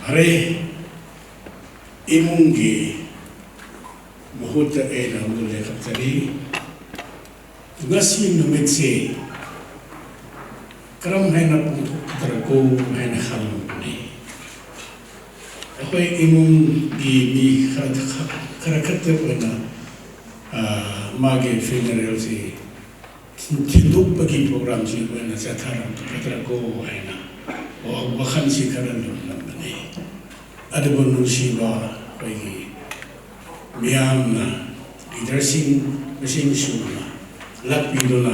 ꯐꯔꯦ, ꯏꯃꯨꯡꯒꯤ ꯃꯍꯨꯠꯇ ꯑꯩꯅ ꯑꯃꯨꯛ ꯂꯦꯞꯈꯠꯆꯔꯤ꯫ ꯉꯁꯤ ꯅꯨꯃꯤꯠꯁꯤ ꯀꯔꯝ ꯍꯥꯏꯅ ꯄꯥꯡꯊꯣꯛꯀꯗ꯭ꯔꯀꯣ ꯍꯥꯏꯅ ꯈꯜꯂꯨꯕꯅꯤ꯫ ꯑꯩꯈꯣꯏ ꯏꯃꯨꯡꯒꯤ ꯃꯤ ꯈꯔ, ꯈꯔ ꯈꯛꯇ ꯑꯣꯏꯅ, ꯑ, ꯃꯥꯒꯤ ꯐ꯭ꯌꯨꯅꯔꯦꯜꯁꯤ ꯊꯤꯟꯗꯣꯛꯄꯒꯤ ꯄ꯭ꯔꯣꯒ꯭ꯔꯥꯝꯁꯤ ꯑꯩꯈꯣꯏꯅ ꯆꯠꯊꯔꯝꯒꯗ꯭ꯔꯥꯀꯣ ꯍꯥꯏꯅ ꯋꯥ-, ꯋꯥꯈꯜꯁꯤ ꯈꯔ ꯂꯨꯝꯂꯝꯕꯅꯤ꯫ ꯑꯗꯨꯕꯨ ꯅꯨꯡꯁꯤꯕ ꯑꯩꯈꯣꯏꯒꯤ ꯃꯤꯌꯥꯝꯅ, ꯂꯤꯗꯔꯁꯤꯡ ꯃꯁꯤꯡ ꯁꯨꯅ ꯂꯥꯛꯄꯤꯗꯨꯅ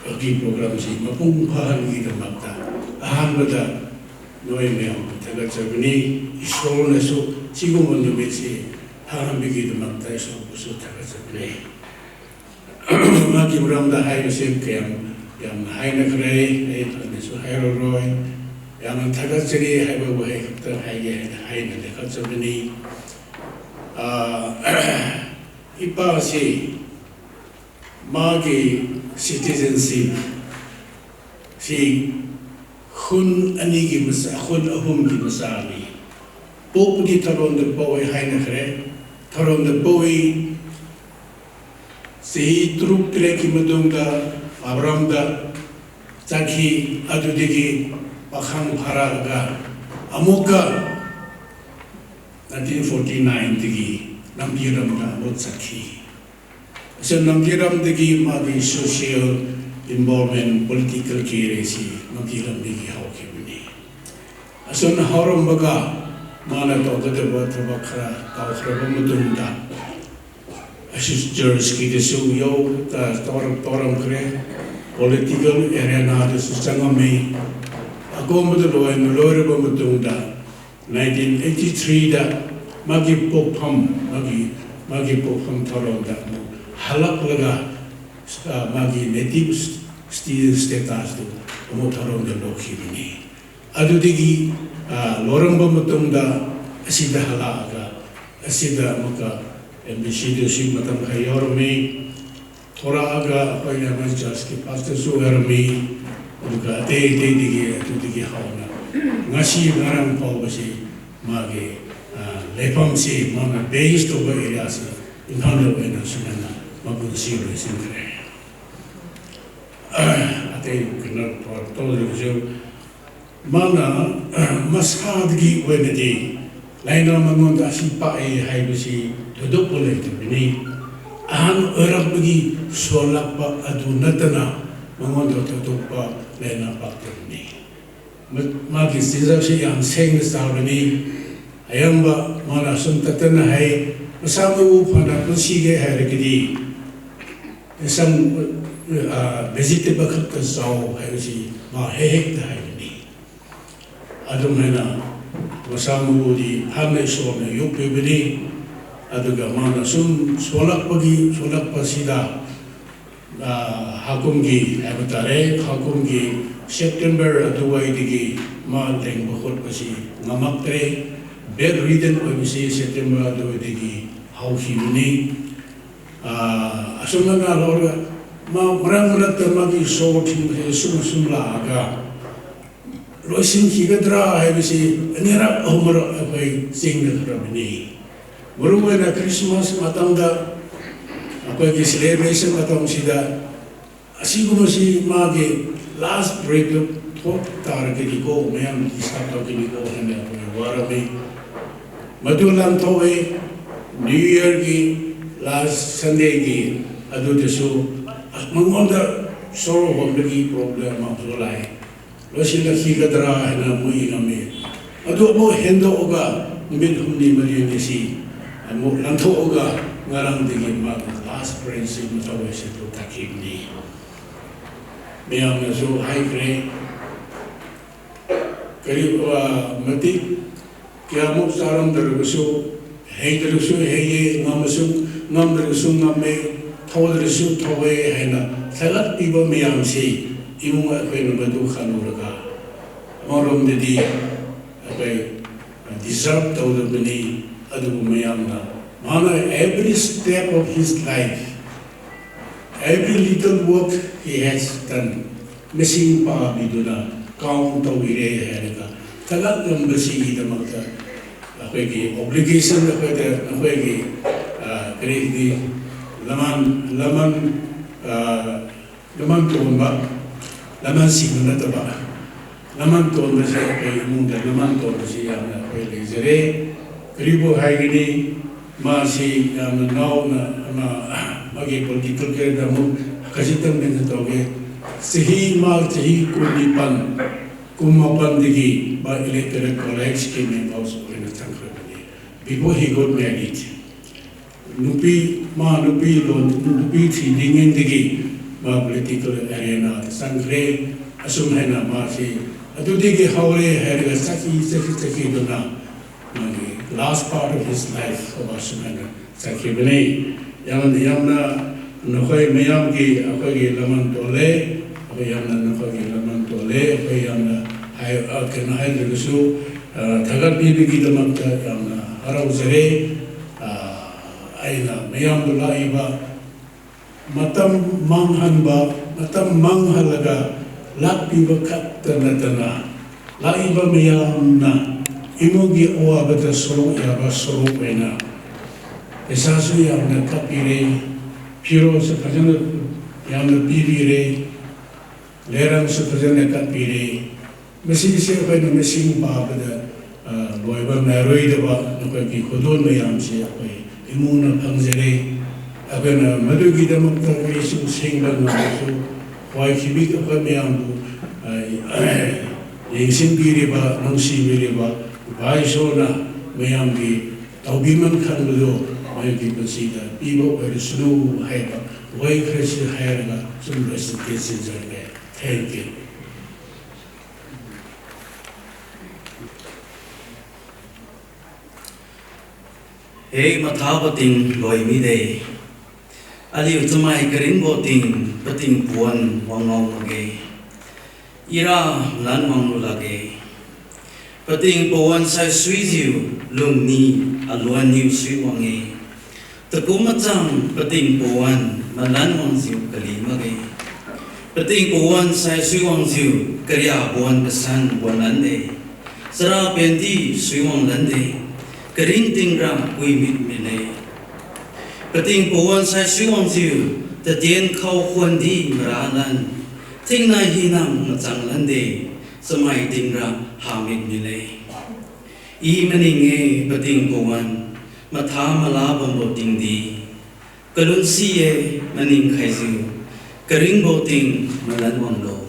ꯑꯩꯈꯣꯏꯒꯤ ꯄ꯭ꯔꯣꯒ꯭ꯔꯥꯝꯁꯤ ꯃꯄꯨꯡ ꯐꯥꯍꯟꯕꯒꯤꯗꯃꯛꯇ ꯑꯍꯥꯟꯕꯗ ꯅꯣꯏ ꯃꯌꯥꯝꯕꯨ ꯊꯥꯒꯠꯆꯕꯅꯤ꯫ ꯏꯁꯣꯔꯅꯁꯨ ꯁꯤꯒꯨꯝꯕ ꯅꯨꯃꯤꯠꯁꯤ ꯐꯥꯍꯟꯕꯒꯤꯗꯃꯛꯇ ꯏꯁꯣꯔꯕꯨꯁꯨ ꯊꯥꯒꯠꯆꯕꯅꯤ꯫ ꯃꯥꯒꯤ ꯃꯔꯝꯗ ꯍꯥꯏꯕꯁꯦ ꯀꯌꯥꯝ ꯌꯥꯝꯅ ꯍꯥꯏꯅꯈ꯭ꯔꯦ, ꯑꯩ ꯐꯖꯅꯁꯨ ꯍꯥꯏꯔꯔꯣꯏ꯫ ꯌꯥꯝꯅ ꯊꯥꯒꯠꯆꯔꯤ ꯍꯥꯏꯕ ꯋꯥꯍꯩ ꯈꯛꯇ ꯍꯥꯏꯒꯦ ꯍꯥꯏꯅ ꯍꯥꯏꯅ ꯂꯦꯞꯈꯠꯆꯕꯅꯤ꯫ ꯑ, ꯏꯄꯥꯁꯤ ꯃꯥꯒꯤ citizenship ꯁꯤ ꯈꯨꯟ ꯑꯅꯤꯒꯤ ꯃꯆꯥ, ꯈꯨꯟ ꯑꯍꯨꯝꯒꯤ ꯃꯆꯥꯅꯤ꯫ ꯄꯣꯛꯄꯗꯤ ꯊꯥꯔꯣꯟꯗ ꯄꯣꯛꯏ ꯍꯥꯏꯅꯈ꯭ꯔꯦ꯫ ꯊꯥꯔꯣꯟꯗ ꯄꯣꯛꯏ꯫ ꯆꯍꯤ ꯇꯔꯨꯛ ꯇꯔꯦꯠꯀꯤ ꯃꯇꯨꯡꯗ ꯃꯥꯕꯔꯝꯗ ꯆꯠꯈꯤ꯫ ꯑꯗꯨꯗꯒꯤ ꯄꯥꯈꯪ ꯐꯥꯔꯛꯑꯒ ꯑꯃꯨꯛꯀ nineteen forty nineꯗꯒꯤ ꯅꯝꯕꯤꯔꯝꯗ ꯑꯃꯨꯛ ꯆꯠꯈꯤ꯫ ꯑꯁꯤ ꯅꯝꯕꯤꯔꯝꯗꯒꯤ ꯃꯥꯒꯤ social involvement, political career ꯑꯁꯤ ꯅꯝꯕꯤꯔꯝꯗꯒꯤ ꯍꯧꯈꯤꯕꯅꯤ꯫ ꯑꯁꯨꯝꯅ ꯍꯧꯔꯝꯕꯒ ꯃꯥꯅ ꯇꯧꯒꯗꯕ ꯊꯕꯛ ꯈꯔ ꯇꯧꯈ꯭ꯔꯕ ꯃꯇꯨꯡꯗ, ꯑꯁꯤ churchꯀꯤꯗꯁꯨ ꯌꯧ-, ꯇ-, ꯇꯧꯔꯝ-, ꯇꯧꯔꯝꯈ꯭ꯔꯦ, political arenaꯗꯁꯨ ꯆꯪꯉꯝꯃꯤ꯫ ꯑꯀꯣꯟꯕꯗ ꯂꯣꯏꯅ ꯂꯣꯏꯔꯕ ꯃꯇꯨꯡꯗ, nineteen eighty threeꯗ ꯃꯥꯒꯤ ꯄꯣꯛꯐꯝ, ꯃꯥꯒꯤ, ꯃꯥꯒꯤ ꯄꯣꯛꯐꯝ ꯊꯧꯔꯝꯗ ꯑꯃꯨꯛ ꯍꯜꯂꯛꯂꯒ, ꯑ, ꯃꯥꯒꯤ native st-, statusꯇꯨ ꯑꯃꯨꯛ ꯊꯧꯔꯝꯗ ꯂꯧꯈꯤꯕꯅꯤ꯫ ꯑꯗꯨꯗꯒꯤ, ꯑ, ꯂꯣꯏꯔꯝꯕ ꯃꯇꯨꯡꯗ ꯑꯁꯤꯗ ꯍꯜꯂꯛꯑꯒ, ꯑꯁꯤꯗ ꯑꯃꯨꯛꯀ MBCꯗꯁꯨ ꯃꯇꯝ ꯈꯔ ꯌꯥꯎꯔꯝꯃꯤ꯫ ꯊꯣꯔꯛꯑꯒ ꯑꯩꯈꯣꯏꯅ ꯃꯣꯏ churchꯀꯤ pastorꯁꯨ ꯑꯣꯏꯔꯝꯃꯤ꯫ ꯑꯗꯨꯒ ꯑꯇꯩ ꯑꯇꯩꯗꯒꯤ, ꯑꯗꯨꯗꯒꯤ ꯍꯧꯅ ꯉꯁꯤ ꯉꯔꯥꯡ ꯐꯥꯎꯕꯁꯤ ꯃꯥꯒꯤ, ꯑ, ꯂꯩꯐꯝꯁꯤ, ꯃꯥꯅ base ꯇꯧꯕ areaꯁꯤ ꯏꯝꯐꯥꯜꯗ ꯑꯣꯏꯅ ꯁꯨꯃꯥꯏꯅ ꯃꯄꯨꯟꯁꯤ ꯂꯣꯏꯁꯤꯟꯈ꯭ꯔꯦ꯫ ꯑꯇꯩ ꯀꯩꯅꯣ ꯇꯧꯗ꯭ꯔꯒꯁꯨ, ꯃꯥꯅ ꯃꯁꯥꯗꯒꯤ ꯑꯣꯏꯅꯗꯤ ꯂꯥꯏꯅꯥ ꯃꯉꯣꯟꯗ ꯑꯁꯤ ꯄꯥꯛꯑꯦ ꯍꯥꯏꯕꯁꯤ ꯊꯣꯏꯗꯣꯛꯄ ꯂꯩꯇꯕꯅꯤ꯫ ꯑꯍꯟ ꯑꯣꯏꯔꯛꯄꯒꯤ ꯁꯣꯜꯂꯛꯄ ꯑꯗꯨ ꯅꯠꯇꯅ ꯃꯉꯣꯟꯗ ꯊꯣꯏꯗꯣꯛꯄ ꯂꯥꯏꯅꯥ ꯄꯥꯛꯇꯕꯅꯤ꯫ ꯃ-, ꯃꯥꯒꯤ ꯆꯤꯟꯖꯥꯛꯁꯤ ꯌꯥꯝ ꯁꯦꯡꯅ ꯆꯥꯕꯅꯤ꯫ ꯑꯌꯥꯝꯕ ꯃꯥꯅ ꯑꯁꯨꯝ ꯇꯠꯇꯅ ꯍꯥꯏ, "ꯃꯁꯥ ꯃꯎ ꯐꯅ ꯄꯨꯟꯁꯤꯒꯦ ꯍꯥꯏꯔꯒꯗꯤ ꯏꯟꯁꯥꯡ, ꯑ, vegetable ꯈꯛꯇ ꯆꯥꯎ" ꯍꯥꯏꯕꯁꯤ ꯃꯥ ꯍꯦꯛ ꯍꯦꯛꯇ ꯍꯥꯏꯕꯅꯤ꯫ ꯑꯗꯨꯝ ꯍꯥꯏꯅ ꯃꯁꯥ ꯃꯎꯗꯤ ꯍꯥꯟꯅ ꯏꯁꯣꯔꯅ ꯌꯣꯛꯄꯤꯕꯅꯤ꯫ ꯑꯗꯨꯒ ꯃꯥꯅ ꯁꯨꯝ ꯁꯣꯜꯂꯛꯄꯒꯤ, ꯁꯣꯜꯂꯛꯄꯁꯤꯗ ꯍꯥꯀꯨꯝꯒꯤ ꯍꯥꯏꯕ ꯇꯥꯔꯦ, ꯍꯥꯀꯨꯝꯒꯤ ꯁꯦꯞꯇꯦꯝꯕꯔ ꯑꯗꯨꯋꯥꯏꯗꯒꯤ ꯃꯥ ꯂꯦꯡꯕ ꯈꯣꯠꯄꯁꯤ ꯉꯝꯃꯛꯇ꯭ꯔꯦ꯫ ꯕꯦꯗ ꯔꯤꯗꯟ ꯑꯣꯏꯕꯁꯤ ꯁꯦꯞꯇꯦꯝꯕꯔ ꯑꯗꯨꯋꯥꯏꯗꯒꯤ ꯍꯧꯈꯤꯕꯅꯤ꯫ ꯑꯁꯨꯝꯅ ꯂꯧꯔꯒ ꯃꯥ ꯃꯔꯛ ꯃꯔꯛꯇ ꯃꯥꯒꯤ ꯁꯣꯔ ꯊꯤꯡꯕꯁꯦ ꯁꯨꯝ ꯁꯨꯝ ꯂꯥꯛꯑꯒ ꯂꯣꯏꯁꯤꯟꯈꯤꯒꯗ꯭ꯔꯥ ꯍꯥꯏꯕꯁꯤ ꯑꯅꯤꯔꯛ ꯑꯍꯨꯝꯔꯛ ꯑꯩꯈꯣꯏ ꯆꯤꯡꯅꯈ꯭ꯔꯕꯅꯤ꯫ ꯃꯔꯨꯑꯣꯏꯅ ꯈ꯭ꯔꯤꯁꯃꯥꯁ ꯃꯇꯝꯗ, ꯑꯩꯈꯣꯏꯒꯤ ꯁꯦꯂꯦꯕ꯭ꯔꯦꯁꯟ ꯃꯇꯝꯁꯤꯗ ꯑꯁꯤꯒꯨꯝꯕꯁꯤ ꯃꯥꯒꯤ ꯂꯥꯁ ꯕ꯭ꯔꯦꯛꯇ ꯊꯣꯛ ꯇꯥꯔꯒꯗꯤꯀꯣ, ꯃꯌꯥꯝ ꯗꯤꯁꯇꯔꯕ ꯇꯧꯒꯅꯤꯀꯣ ꯍꯥꯏꯅ ꯑꯩꯈꯣꯏ ꯋꯥꯔꯝꯃꯤ꯫ ꯃꯗꯨ ꯂꯥꯟꯊꯣꯛꯑꯦ꯫ ꯅ꯭ꯌꯨ ꯌꯔꯒꯤ ꯂꯥꯁ ꯁꯟꯗꯦꯒꯤ ꯑꯗꯨꯗꯁꯨ ꯃꯉꯣꯟꯗ ꯁꯣꯔ ꯍꯣꯟꯕꯒꯤ ꯄ꯭ꯔꯣꯕ꯭ꯂꯦꯝ ꯑꯃꯁꯨ ꯂꯥꯛꯑꯦ꯫ ꯂꯣꯏꯁꯤꯜꯂꯛꯈꯤꯒꯗ꯭ꯔꯥ ꯍꯥꯏꯅ ꯃꯣꯏ ꯌꯦꯡꯉꯝꯃꯤ꯫ ꯑꯗꯨ ꯑꯃꯨꯛ ꯍꯦꯟꯗꯣꯛꯑꯒ ꯅꯨꯃꯤꯠ ꯍꯨꯝꯅꯤ ꯃꯔꯤꯅꯤ ꯁꯤ ꯑꯃꯨꯛ ꯂꯥꯟꯊꯣꯛꯑꯒ ꯉꯔꯥꯡꯗꯒꯤ ꯃꯥꯒꯤ ꯂꯥꯁ ꯕ꯭ꯔꯦꯛꯁꯤ ꯃꯇꯧ ꯑꯁꯤ ꯄꯨꯊꯈꯤꯕꯅꯤ꯫ ꯃꯌꯥꯝꯅꯁꯨ ꯍꯥꯏꯈ꯭ꯔꯦ꯫ ꯀꯔꯤ, ꯑ, ꯃꯇꯤꯛ ꯀꯌꯥꯃꯨꯛ ꯆꯥꯔꯝꯗ꯭ꯔꯒꯁꯨ, ꯍꯩꯇ꯭ꯔꯒꯁꯨ ꯍꯩꯌꯦ, ꯉꯝꯃꯁꯨ, ꯉꯝꯗ꯭ꯔꯒꯁꯨ ꯉꯝꯃꯦ, ꯊꯧꯗ꯭ꯔꯁꯨ ꯊꯧꯋꯦ ꯍꯥꯏꯅ ꯊꯥꯒꯠꯄꯤꯕ ꯃꯌꯥꯝꯁꯤ ꯏꯃꯨꯡ ꯑꯩꯈꯣꯏꯅ ꯃꯗꯨ ꯈꯜꯂꯨꯔꯒ, ꯑꯃꯔꯣꯝꯗꯗꯤ ꯑꯩꯈꯣꯏ ꯗꯤꯖꯔꯕ ꯇꯧꯗꯕꯅꯤ꯫ ꯑꯗꯨꯕꯨ ꯃꯌꯥꯝꯅ, ꯃꯥꯅ every step of his life, every little work he has done, ꯃꯁꯤꯡ ꯄꯥꯕꯤꯗꯨꯅ ꯀꯥꯎꯟ ꯇꯧꯕꯤꯔꯦ ꯍꯥꯏꯔꯒ ꯊꯥꯒꯠꯂꯝꯕꯁꯤꯒꯤꯗꯃꯛꯇ ꯑꯩꯈꯣꯏꯒꯤ ꯑꯣꯕ꯭ꯂꯤꯒꯦꯁꯟ ꯑꯩꯈꯣꯏꯗ, ꯑꯩꯈꯣꯏꯒꯤ, ꯑ, ꯀꯔꯤꯒꯤ ꯂꯃꯟ, ꯂꯃꯟ, ꯑ, ꯂꯃꯟ ꯇꯣꯟꯕ, ꯂꯃꯟꯁꯤꯡꯗꯨ ꯅꯠꯇꯕ, ꯂꯃꯟ ꯇꯣꯟꯕꯁꯦ ꯑꯩꯈꯣꯏ ꯏꯃꯨꯡꯗ ꯂꯃꯟ ꯇꯣꯟꯕꯁꯤ ꯌꯥꯝꯅ ꯑꯩꯈꯣꯏ ꯂꯩꯖꯔꯦ꯫ ꯀꯔꯤꯕꯨ ꯍꯥꯏꯒꯅꯤ, ꯃꯥꯁꯤ ꯌꯥꯝꯅ ꯅꯥꯎꯅ, ꯃꯥ-, ꯃꯥꯒꯤ ꯄꯣꯂꯤꯇꯤꯀꯦꯜ ꯀꯦꯔꯤꯌꯔꯗ ꯑꯃꯨꯛ ꯈꯖꯤꯛꯇꯪ ꯃꯦꯟꯁꯟ ꯇꯧꯒꯦ꯫ ꯆꯍꯤ, ꯃꯥ ꯆꯍꯤ ꯀꯨꯟꯅꯤꯄꯥꯟ, ꯀꯨꯟꯃꯥꯄꯟꯗꯒꯤ ꯃꯥ ꯏꯂꯦꯛꯇꯣꯔꯦꯜ ꯀꯣꯂꯦꯖꯀꯤ ꯃꯦꯝꯕꯔꯁ ꯑꯣꯏꯅ ꯆꯪꯈ꯭ꯔꯕꯅꯤ, before he got married꯫ ꯅꯨꯄꯤ, ꯃꯥ ꯅꯨꯄꯤ ꯂꯣꯟ-, ꯅꯨꯄꯤ ꯊꯤꯗ꯭ꯔꯤꯉꯩꯗꯒꯤ ꯃꯥ ꯄꯣꯂꯤꯇꯤꯀꯦꯜ ꯑꯦꯔꯦꯅꯥꯗ ꯆꯪꯈ꯭ꯔꯦ꯫ ꯑꯁꯨꯝ ꯍꯥꯏꯅ ꯃꯥꯁꯤ ꯑꯗꯨꯗꯒꯤ ꯍꯧꯔꯦ ꯍꯥꯏꯔꯒ ꯆꯠꯈꯤ, ꯆꯠꯈꯤ, ꯆꯠꯈꯤꯗꯨꯅ ꯃꯥꯒꯤ last part of his life ꯑꯁꯨꯝ ꯍꯥꯏꯅ ꯆꯠꯈꯤꯕꯅꯤ꯫ ꯌꯥꯝꯅ, ꯌꯥꯝꯅ ꯅꯈꯣꯏ ꯃꯌꯥꯝꯒꯤ ꯑꯩꯈꯣꯏꯒꯤ ꯂꯃꯟ ꯇꯣꯜꯂꯦ꯫ ꯑꯩꯈꯣꯏ ꯌꯥꯝꯅ ꯅꯈꯣꯏꯒꯤ ꯂꯃꯟ ꯇꯣꯜꯂꯦ꯫ ꯑꯩꯈꯣꯏ ꯌꯥꯝꯅ ꯍꯥꯏ-, ꯑ, ꯀꯩꯅꯣ ꯍꯥꯏꯗ꯭ꯔꯒꯁꯨ, ꯑ, ꯊꯥꯒꯠꯄꯤꯕꯒꯤꯗꯃꯛꯇ ꯌꯥꯝꯅ ꯍꯔꯥꯎꯖꯔꯦ꯫ ꯑ, ꯑꯩꯅ ꯃꯌꯥꯝꯕꯨ ꯂꯥꯛꯏꯕ ꯃꯇꯝ ꯃꯥꯡꯍꯟꯕ, ꯃꯇꯝ ꯃꯥꯡꯍꯜꯂꯒ ꯂꯥꯛꯄꯤꯕ ꯈꯛꯇ ꯅꯠꯇꯅ, ꯂꯥꯛꯏꯕ ꯃꯌꯥꯝꯅ ꯏꯃꯨꯡꯒꯤ ꯑꯋꯥꯕꯗ ꯁꯔꯨꯛ ꯌꯥꯕ ꯁꯔꯨꯛ ꯑꯣꯏꯅ ꯄꯩꯁꯥꯁꯨ ꯌꯥꯝꯅ ꯀꯥꯞꯄꯤꯔꯦ, ꯐꯤꯔꯣꯜꯁꯨ ꯐꯖꯅ ꯌꯥꯝꯅ ꯄꯤꯕꯤꯔꯦ, ꯂꯩꯔꯪꯁꯨ ꯐꯖꯅ ꯀꯥꯞꯄꯤꯔꯦ꯫ ꯃꯁꯤꯒꯤꯁꯦ ꯑꯩꯈꯣꯏꯅ ꯃꯁꯤꯡ ꯄꯥꯕꯗ, ꯑ, ꯂꯣꯏꯕ ꯉꯥꯏꯔꯣꯏꯗꯕ ꯅꯈꯣꯏꯒꯤ ꯈꯨꯗꯣꯜ ꯃꯌꯥꯝꯁꯦ ꯑꯩꯈꯣꯏ ꯏꯃꯨꯡꯅ ꯐꯪꯖꯔꯦ꯫ ꯑꯩꯈꯣꯏꯅ ꯃꯗꯨꯒꯤꯗꯃꯛꯇ ꯀꯔꯤꯁꯨ ꯁꯦꯡꯕ ꯉꯝꯗ꯭ꯔꯁꯨ, ꯈ꯭ꯋꯥꯏ ꯈꯤꯕꯤꯛ ꯑꯩꯈꯣꯏ ꯃꯌꯥꯝꯕꯨ, ꯑ, ꯌꯦꯡꯁꯤꯟꯕꯤꯔꯤꯕ, ꯅꯨꯡꯁꯤꯕꯤꯔꯤꯕ ꯏꯄꯥ ꯏꯁꯣꯔꯅ ꯃꯌꯥꯝꯒꯤ ꯇꯧꯕꯤꯃꯟ ꯈꯟꯕꯗꯨ ꯃꯌꯥꯝꯒꯤ ꯄꯨꯟꯁꯤꯗ ꯄꯤꯕ ꯑꯣꯏꯔꯁꯅꯨ ꯍꯥꯏꯕ ꯋꯥꯍꯩ ꯈꯔꯁꯤ ꯍꯥꯏꯔꯒ ꯁꯨꯝ ꯂꯣꯏꯁꯤꯟꯖꯔꯒꯦ꯫ Thank you. He matha pating loi mi dei. Aliu chamai karingbo ting pating puan wangau mage. Ira lan wang lu lage. Pating puan sai sui ziu lung ni aluan niu sui wange. Takum machang pating puan malan wang ziu kali mage. Pating puan sai sui wang ziu karia puan kasan puan lan de. Sara penti sui wang lan de. Karing ting ra kui mit mine. Pating pawan sai sui wang ziu, tatien khau khuan di mara lan. Ting nai hi nang machang lan de, samai ting ra ha mit mile. I maning e pating pawan, matha mala bambo ting di. Kalun si e maning khai ziu, karing bo ting malan wang lo.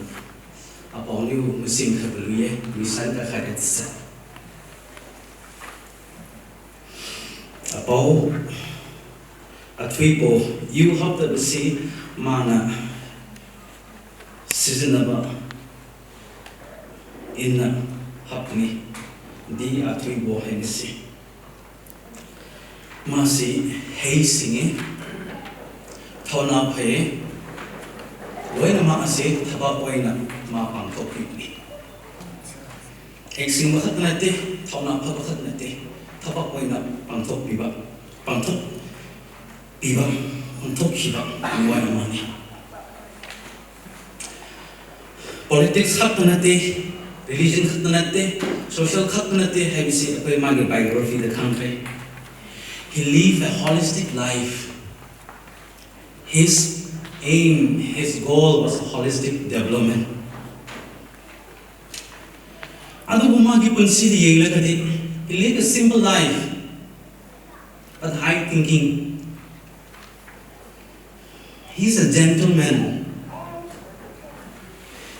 Apau niu masing kha balu ye, misan ka kha et sa. Apau, athui bo, yu hap da basi, mana, season aba, inna, hap ni, di athui bo hai nasi. Masi, hei singi, ꯊꯧꯅꯥ ꯐꯩꯌꯦ꯫ ꯂꯣꯏꯅꯃꯛ ꯑꯁꯤ ꯊꯕꯛ ꯑꯣꯏꯅ ꯃꯥ ꯄꯥꯡꯊꯣꯛꯄꯤꯕꯅꯤ꯫ ꯍꯩꯁꯤꯡꯕ ꯈꯛꯇ ꯅꯠꯇꯦ, ꯊꯧꯅꯥ ꯐꯕ ꯈꯛꯇ ꯅꯠꯇꯦ, ꯊꯕꯛ ꯑꯣꯏꯅ ꯄꯥꯡꯊꯣꯛꯄꯤꯕ, ꯄꯥꯡꯊꯣꯛꯄꯤꯕ, ꯄꯥꯡꯊꯣꯛꯈꯤꯕ ꯃꯤꯑꯣꯏ ꯑꯃꯅꯤ꯫ ꯄꯣꯂꯤꯇꯤꯛꯁ ꯈꯛꯇ ꯅꯠꯇꯦ, ꯔꯤꯂꯤꯖꯟ ꯈꯛꯇ ꯅꯠꯇꯦ, ꯁꯣꯁꯤꯌꯦꯜ ꯈꯛꯇ ꯅꯠꯇꯦ ꯍꯥꯏꯕꯁꯤ ꯑꯩꯈꯣꯏ ꯃꯥꯒꯤ ꯕꯥꯏꯑꯣꯒ꯭ꯔꯥꯐꯤꯗ ꯈꯪꯈ꯭ꯔꯦ꯫ He lived a holistic life. His aim, his goal was a holistic development. ꯑꯗꯨꯕꯨ ꯃꯥꯒꯤ ꯄꯨꯟꯁꯤꯗ ꯌꯦꯡꯂꯒꯗꯤ, he lived a simple life, but high thinking. He is a gentleman.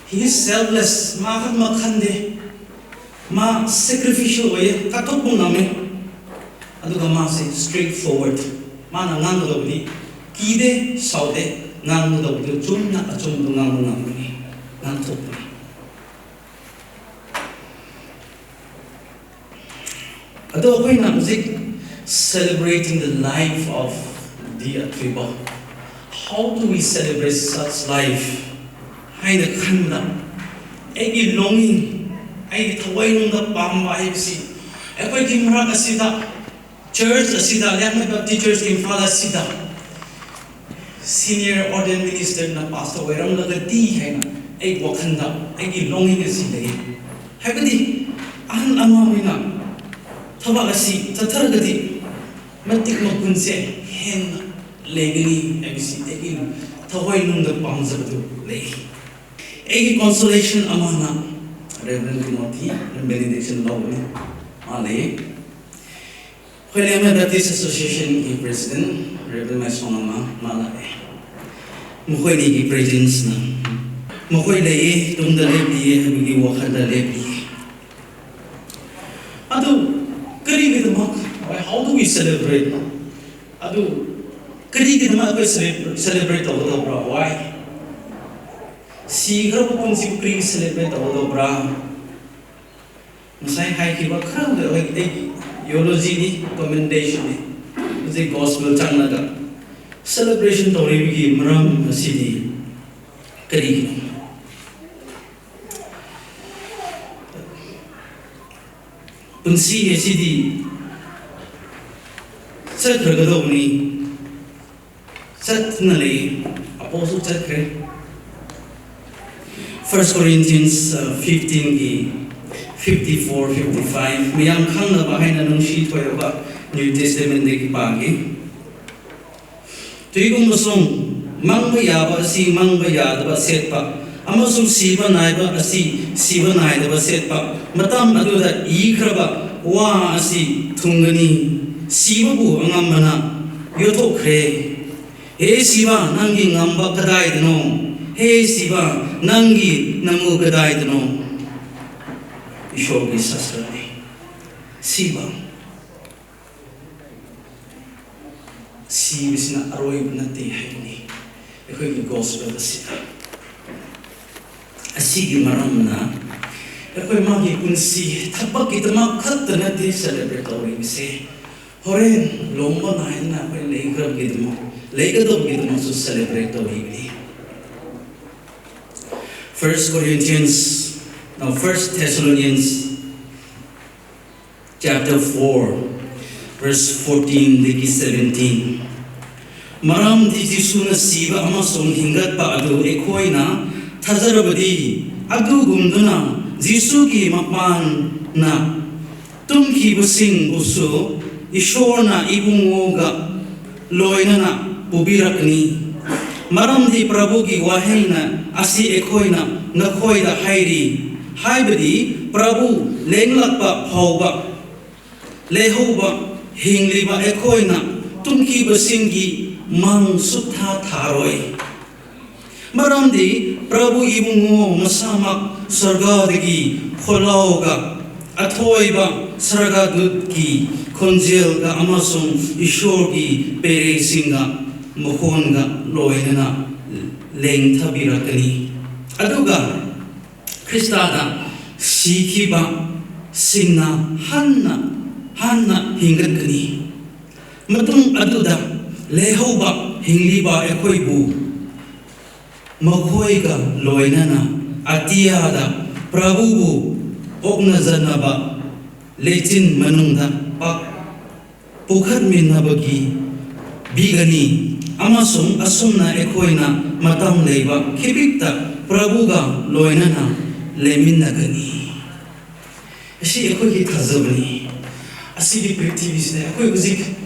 He is selfless. ꯃꯥ ꯈꯛꯃꯛ ꯈꯟꯗꯦ꯫ ꯃꯥ sacrificial ꯑꯣꯏꯌꯦ, ꯀꯠꯊꯣꯛꯄ ꯉꯝꯃꯦ꯫ ꯑꯗꯨꯒ ꯃꯥꯁꯦ straightforward. ꯃꯥꯅ ꯉꯥꯡꯒꯗꯧꯕꯗꯤ ꯀꯤꯗꯦ, ꯁꯥꯎꯗꯦ, ꯉꯥꯡꯒꯗꯧꯕꯗꯨ ꯆꯨꯝꯅ ꯑꯆꯨꯝꯕꯗꯨ ꯉꯥꯡꯕ ꯉꯝꯕꯅꯤ, ꯉꯥꯡꯊꯣꯛꯄꯅꯤ꯫ ꯑꯗꯣ ꯑꯩꯈꯣꯏꯅ ꯍꯧꯖꯤꯛ celebrating the life of the ꯑꯊꯣꯏꯕ, how do we celebrate such life ꯍꯥꯏꯅ ꯈꯟꯕꯗ, ꯑꯩꯒꯤ longing, ꯑꯩꯒꯤ ꯊꯋꯥꯏꯅꯨꯡꯗ ꯄꯥꯝꯕ ꯍꯥꯏꯕꯁꯤ, ꯑꯩꯈꯣꯏꯒꯤ ꯃꯔꯛ ꯑꯁꯤꯗ, ꯆꯔꯆ ꯑꯁꯤꯗ, ꯂꯤꯌꯥꯡꯃꯩ ꯕꯞꯇꯤꯁ ꯆꯔꯆ ꯏꯝꯐꯥꯜ ꯑꯁꯤꯗ senior ordained ministerꯅ pastor ꯑꯣꯏꯔꯝꯂꯒꯗꯤ ꯍꯥꯏꯅ ꯑꯩ ꯋꯥꯈꯜꯗ ꯑꯩꯒꯤ longing ꯑꯁꯤ ꯂꯩ꯫ ꯍꯥꯏꯕꯗꯤ ꯑꯍꯜ ꯑꯃ ꯑꯣꯏꯅ ꯊꯕꯛ ꯑꯁꯤ ꯆꯠꯊꯔꯒꯗꯤ ꯃꯇꯤꯛ ꯃꯒꯨꯟꯁꯦ ꯍꯦꯟꯅ ꯂꯩꯒꯅꯤ ꯍꯥꯏꯕꯁꯤ ꯑꯩꯒꯤ ꯊꯋꯥꯏꯅꯨꯡꯗ ꯄꯥꯝꯖꯕꯗꯨ ꯂꯩ꯫ ꯑꯩꯒꯤ consolation ꯑꯃꯅ Reverend Timothy benediction ꯂꯧꯕꯅꯤ꯫ ꯃꯥ ꯂꯩ꯫ ꯑꯩꯈꯣꯏ ꯂꯤꯌꯥꯡꯃꯩ ꯕꯦꯞꯇꯤꯁ ꯑꯦꯁꯣꯁꯤꯌꯦꯁꯟꯒꯤ president Reverend ꯃꯥꯏꯁꯣꯡ ꯑꯃ ꯃꯥ ꯂꯥꯛꯑꯦ꯫ ꯃꯈꯣꯏ ꯑꯅꯤꯒꯤ presenceꯅ ꯃꯈꯣꯏ ꯂꯩꯌꯦ, ꯇꯨꯡꯗ ꯂꯦꯞꯂꯤꯌꯦ ꯍꯥꯏꯕꯒꯤ ꯋꯥꯈꯜꯗ ꯂꯦꯞꯂꯤꯌꯦ꯫ ꯑꯗꯨ ꯀꯔꯤꯒꯤꯗꯃꯛ, why, how do we celebrate? ꯑꯗꯨ ꯀꯔꯤꯒꯤꯗꯃꯛ ꯑꯩꯈꯣꯏ celebrate, celebrate ꯇꯧꯒꯗꯧꯕ꯭ꯔꯥ? Why? ꯁꯤꯈ꯭ꯔꯕ ꯄꯨꯟꯁꯤꯕꯨ ꯀꯔꯤꯒꯤ celebrate ꯇꯧꯒꯗꯧꯕ꯭ꯔꯥ? ꯉꯁꯥꯏ ꯍꯥꯏꯈꯤꯕ ꯈꯔꯗ ꯑꯩꯈꯣꯏ ꯑꯩꯒꯤ eulogyꯅꯤ, commendationꯅꯤ꯫ ꯍꯧꯖꯤꯛ gospel ꯆꯪꯂꯒ Celebration ꯇꯧꯔꯤꯕꯒꯤ ꯃꯔꯝ ꯑꯁꯤꯗꯤ ꯀꯔꯤꯒꯤꯅꯣ? ꯄꯨꯟꯁꯤ ꯑꯁꯤꯗꯤ ꯆꯠꯈ꯭ꯔꯒꯗꯧꯕꯅꯤ, ꯆꯠꯇꯨꯅ ꯂꯩ꯫ ꯑꯄꯣꯁꯨ ꯆꯠꯈ꯭ꯔꯦ꯫ First Corinthians ꯐꯤꯐꯇꯤꯟꯒꯤ ꯐꯤꯐꯇꯤ ꯐꯣꯔ, ꯐꯤꯐꯇꯤ ꯐꯥꯏꯚ, ꯃꯌꯥꯝ ꯈꯪꯅꯕ ꯍꯥꯏꯅ ꯅꯨꯡꯁꯤ ꯊꯣꯏꯔꯕ New Testamentꯗꯒꯤ ꯄꯥꯒꯦ꯫ ꯇꯨꯏꯒꯨꯝꯕꯁꯨꯡ ꯃꯪꯕ ꯌꯥꯕ ꯑꯁꯤ ꯃꯪꯕ ꯌꯥꯗꯕ ꯁꯦꯠꯄ, ꯑꯃꯁꯨꯡ ꯁꯤꯕ ꯅꯥꯏꯕ ꯑꯁꯤ ꯁꯤꯕ ꯅꯥꯏꯗꯕ ꯁꯦꯠꯄ, ꯃꯇꯝ ꯑꯗꯨꯗ ꯏꯈ꯭ꯔꯕ ꯋꯥ ꯑꯁꯤ ꯊꯨꯡꯒꯅꯤ꯫ ꯁꯤꯕꯕꯨ ꯑꯉꯝꯕꯅ ꯌꯣꯠꯊꯣꯛꯈ꯭ꯔꯦ꯫ ꯍꯦ ꯁꯤꯕ, ꯅꯪꯒꯤ ꯉꯝꯕ ꯀꯗꯥꯏꯗꯅꯣ? ꯍꯦ ꯁꯤꯕ, ꯅꯪꯒꯤ ꯅꯃꯨ ꯀꯗꯥꯏꯗꯅꯣ? ꯏꯁꯣꯔꯒꯤ ꯁꯥꯁ꯭ꯔꯅꯤ꯫ ꯁꯤꯕ, ꯁꯤꯕꯁꯤꯅ ꯑꯔꯣꯏꯕ ꯅꯠꯇꯦ ꯍꯥꯏꯕꯅꯤ ꯑꯩꯈꯣꯏꯒꯤ gospel ꯑꯁꯤꯗ꯫ ꯑꯁꯤꯒꯤ ꯃꯔꯝꯅ ꯑꯩꯈꯣꯏ ꯃꯥꯒꯤ ꯄꯨꯟꯁꯤ ꯊꯕꯛꯀꯤꯗꯃꯛ ꯈꯛꯇ ꯅꯠꯇꯦ celebrate ꯇꯧꯔꯤꯕꯁꯦ꯫ ꯍꯣꯔꯦꯟ ꯂꯨꯍꯣꯡꯕ ꯉꯥꯏꯗꯅ ꯑꯩꯈꯣꯏ ꯂꯩꯈ꯭ꯔꯕꯒꯤꯗꯃꯛ, ꯂꯩꯒꯗꯧꯕꯒꯤꯗꯃꯛꯁꯨ celebrate ꯇꯧꯔꯤꯕꯅꯤ꯫ First Corinthians, no, First Thessalonians chapter four, verse fourteenꯗꯒꯤ seventeen꯫ ꯃꯔꯝꯗꯤ ꯖꯤꯁꯨꯅ ꯁꯤꯕ ꯑꯃꯁꯨꯡ ꯍꯤꯡꯒꯠꯄ ꯑꯗꯨ ꯑꯩꯈꯣꯏꯅ ꯊꯥꯖꯔꯕꯗꯤ, ꯑꯗꯨꯒꯨꯝꯗꯨꯅ ꯖꯤꯁꯨꯒꯤ ꯃꯄꯥꯟꯅ ꯇꯨꯝꯈꯤꯕꯁꯤꯡꯕꯨꯁꯨ ꯏꯁꯣꯔꯅ ꯏꯕꯨꯡꯉꯣꯒ ꯂꯣꯏꯅꯅ ꯄꯨꯕꯤꯔꯛꯀꯅꯤ꯫ ꯃꯔꯝꯗꯤ ꯄ꯭ꯔꯚꯨꯒꯤ ꯋꯥꯍꯩꯅ ꯑꯁꯤ ꯑꯩꯈꯣꯏꯅ ꯅꯈꯣꯏꯗ ꯍꯥꯏꯔꯤ, ꯍꯥꯏꯕꯗꯤ ꯄ꯭ꯔꯚꯨ ꯂꯦꯡꯂꯛꯄ ꯐꯥꯎꯕ ꯂꯩꯍꯧꯕ ꯍꯤꯡꯂꯤꯕ ꯑꯩꯈꯣꯏꯅ ꯇꯨꯝꯈꯤꯕꯁꯤꯡꯒꯤ ꯃꯪ ꯁꯨꯛꯊꯥ ꯊꯥꯔꯣꯏ꯫ ꯃꯔꯝꯗꯤ ꯄ꯭ꯔꯚꯨ ꯏꯕꯨꯡꯉꯣ ꯃꯁꯥꯃꯛ ꯁꯔꯒꯗꯒꯤ ꯈꯣꯜꯂꯥꯎꯒ, ꯑꯊꯣꯏꯕ ꯁꯔꯒꯗꯨꯠꯀꯤ ꯈꯣꯟꯖꯦꯜꯒ ꯑꯃꯁꯨꯡ ꯏꯁꯣꯔꯒꯤ ꯄꯦꯔꯦꯁꯤꯡꯒ ꯃꯈꯣꯟꯒ ꯂꯣꯏꯅꯅ ꯂꯦꯡꯊꯕꯤꯔꯛꯀꯅꯤ꯫ ꯑꯗꯨꯒ ꯈ꯭ꯔꯤꯁꯇꯥꯗ ꯁꯤꯈꯤꯕꯁꯤꯡꯅ ꯍꯟꯅ, ꯍꯟꯅ ꯍꯤꯡꯒꯠꯀꯅꯤ꯫ ꯃꯇꯨꯡ ꯑꯗꯨꯗ ꯂꯩꯍꯧꯕ ꯍꯤꯡꯂꯤꯕ ꯑꯩꯈꯣꯏꯕꯨ ꯃꯈꯣꯏꯒ ꯂꯣꯏꯅꯅ ꯑꯇꯤꯌꯥꯗ ꯄ꯭ꯔꯚꯨꯕꯨ ꯄꯣꯛꯅꯖꯅꯕ ꯂꯩꯆꯤꯟ ꯃꯅꯨꯡꯗ ꯄꯥꯛ ꯄꯨꯈꯠꯃꯤꯟꯅꯕꯒꯤ ꯄꯤꯒꯅꯤ, ꯑꯃꯁꯨꯡ ꯑꯁꯨꯝꯅ ꯑꯩꯈꯣꯏꯅ ꯃꯇꯝ ꯂꯩꯕ ꯈꯤꯕꯤꯛꯇ ꯄ꯭ꯔꯚꯨꯒ ꯂꯣꯏꯅꯅ ꯂꯩꯃꯤꯟꯅꯒꯅꯤ꯫ ꯑꯁꯤ ꯑꯩꯈꯣꯏꯒꯤ ꯊꯥꯖꯕꯅꯤ꯫ ꯑꯁꯤꯒꯤ ꯄ꯭ꯔꯤꯊꯤꯕꯤꯁꯤꯗ ꯑꯩꯈꯣꯏ ꯍꯧꯖꯤꯛ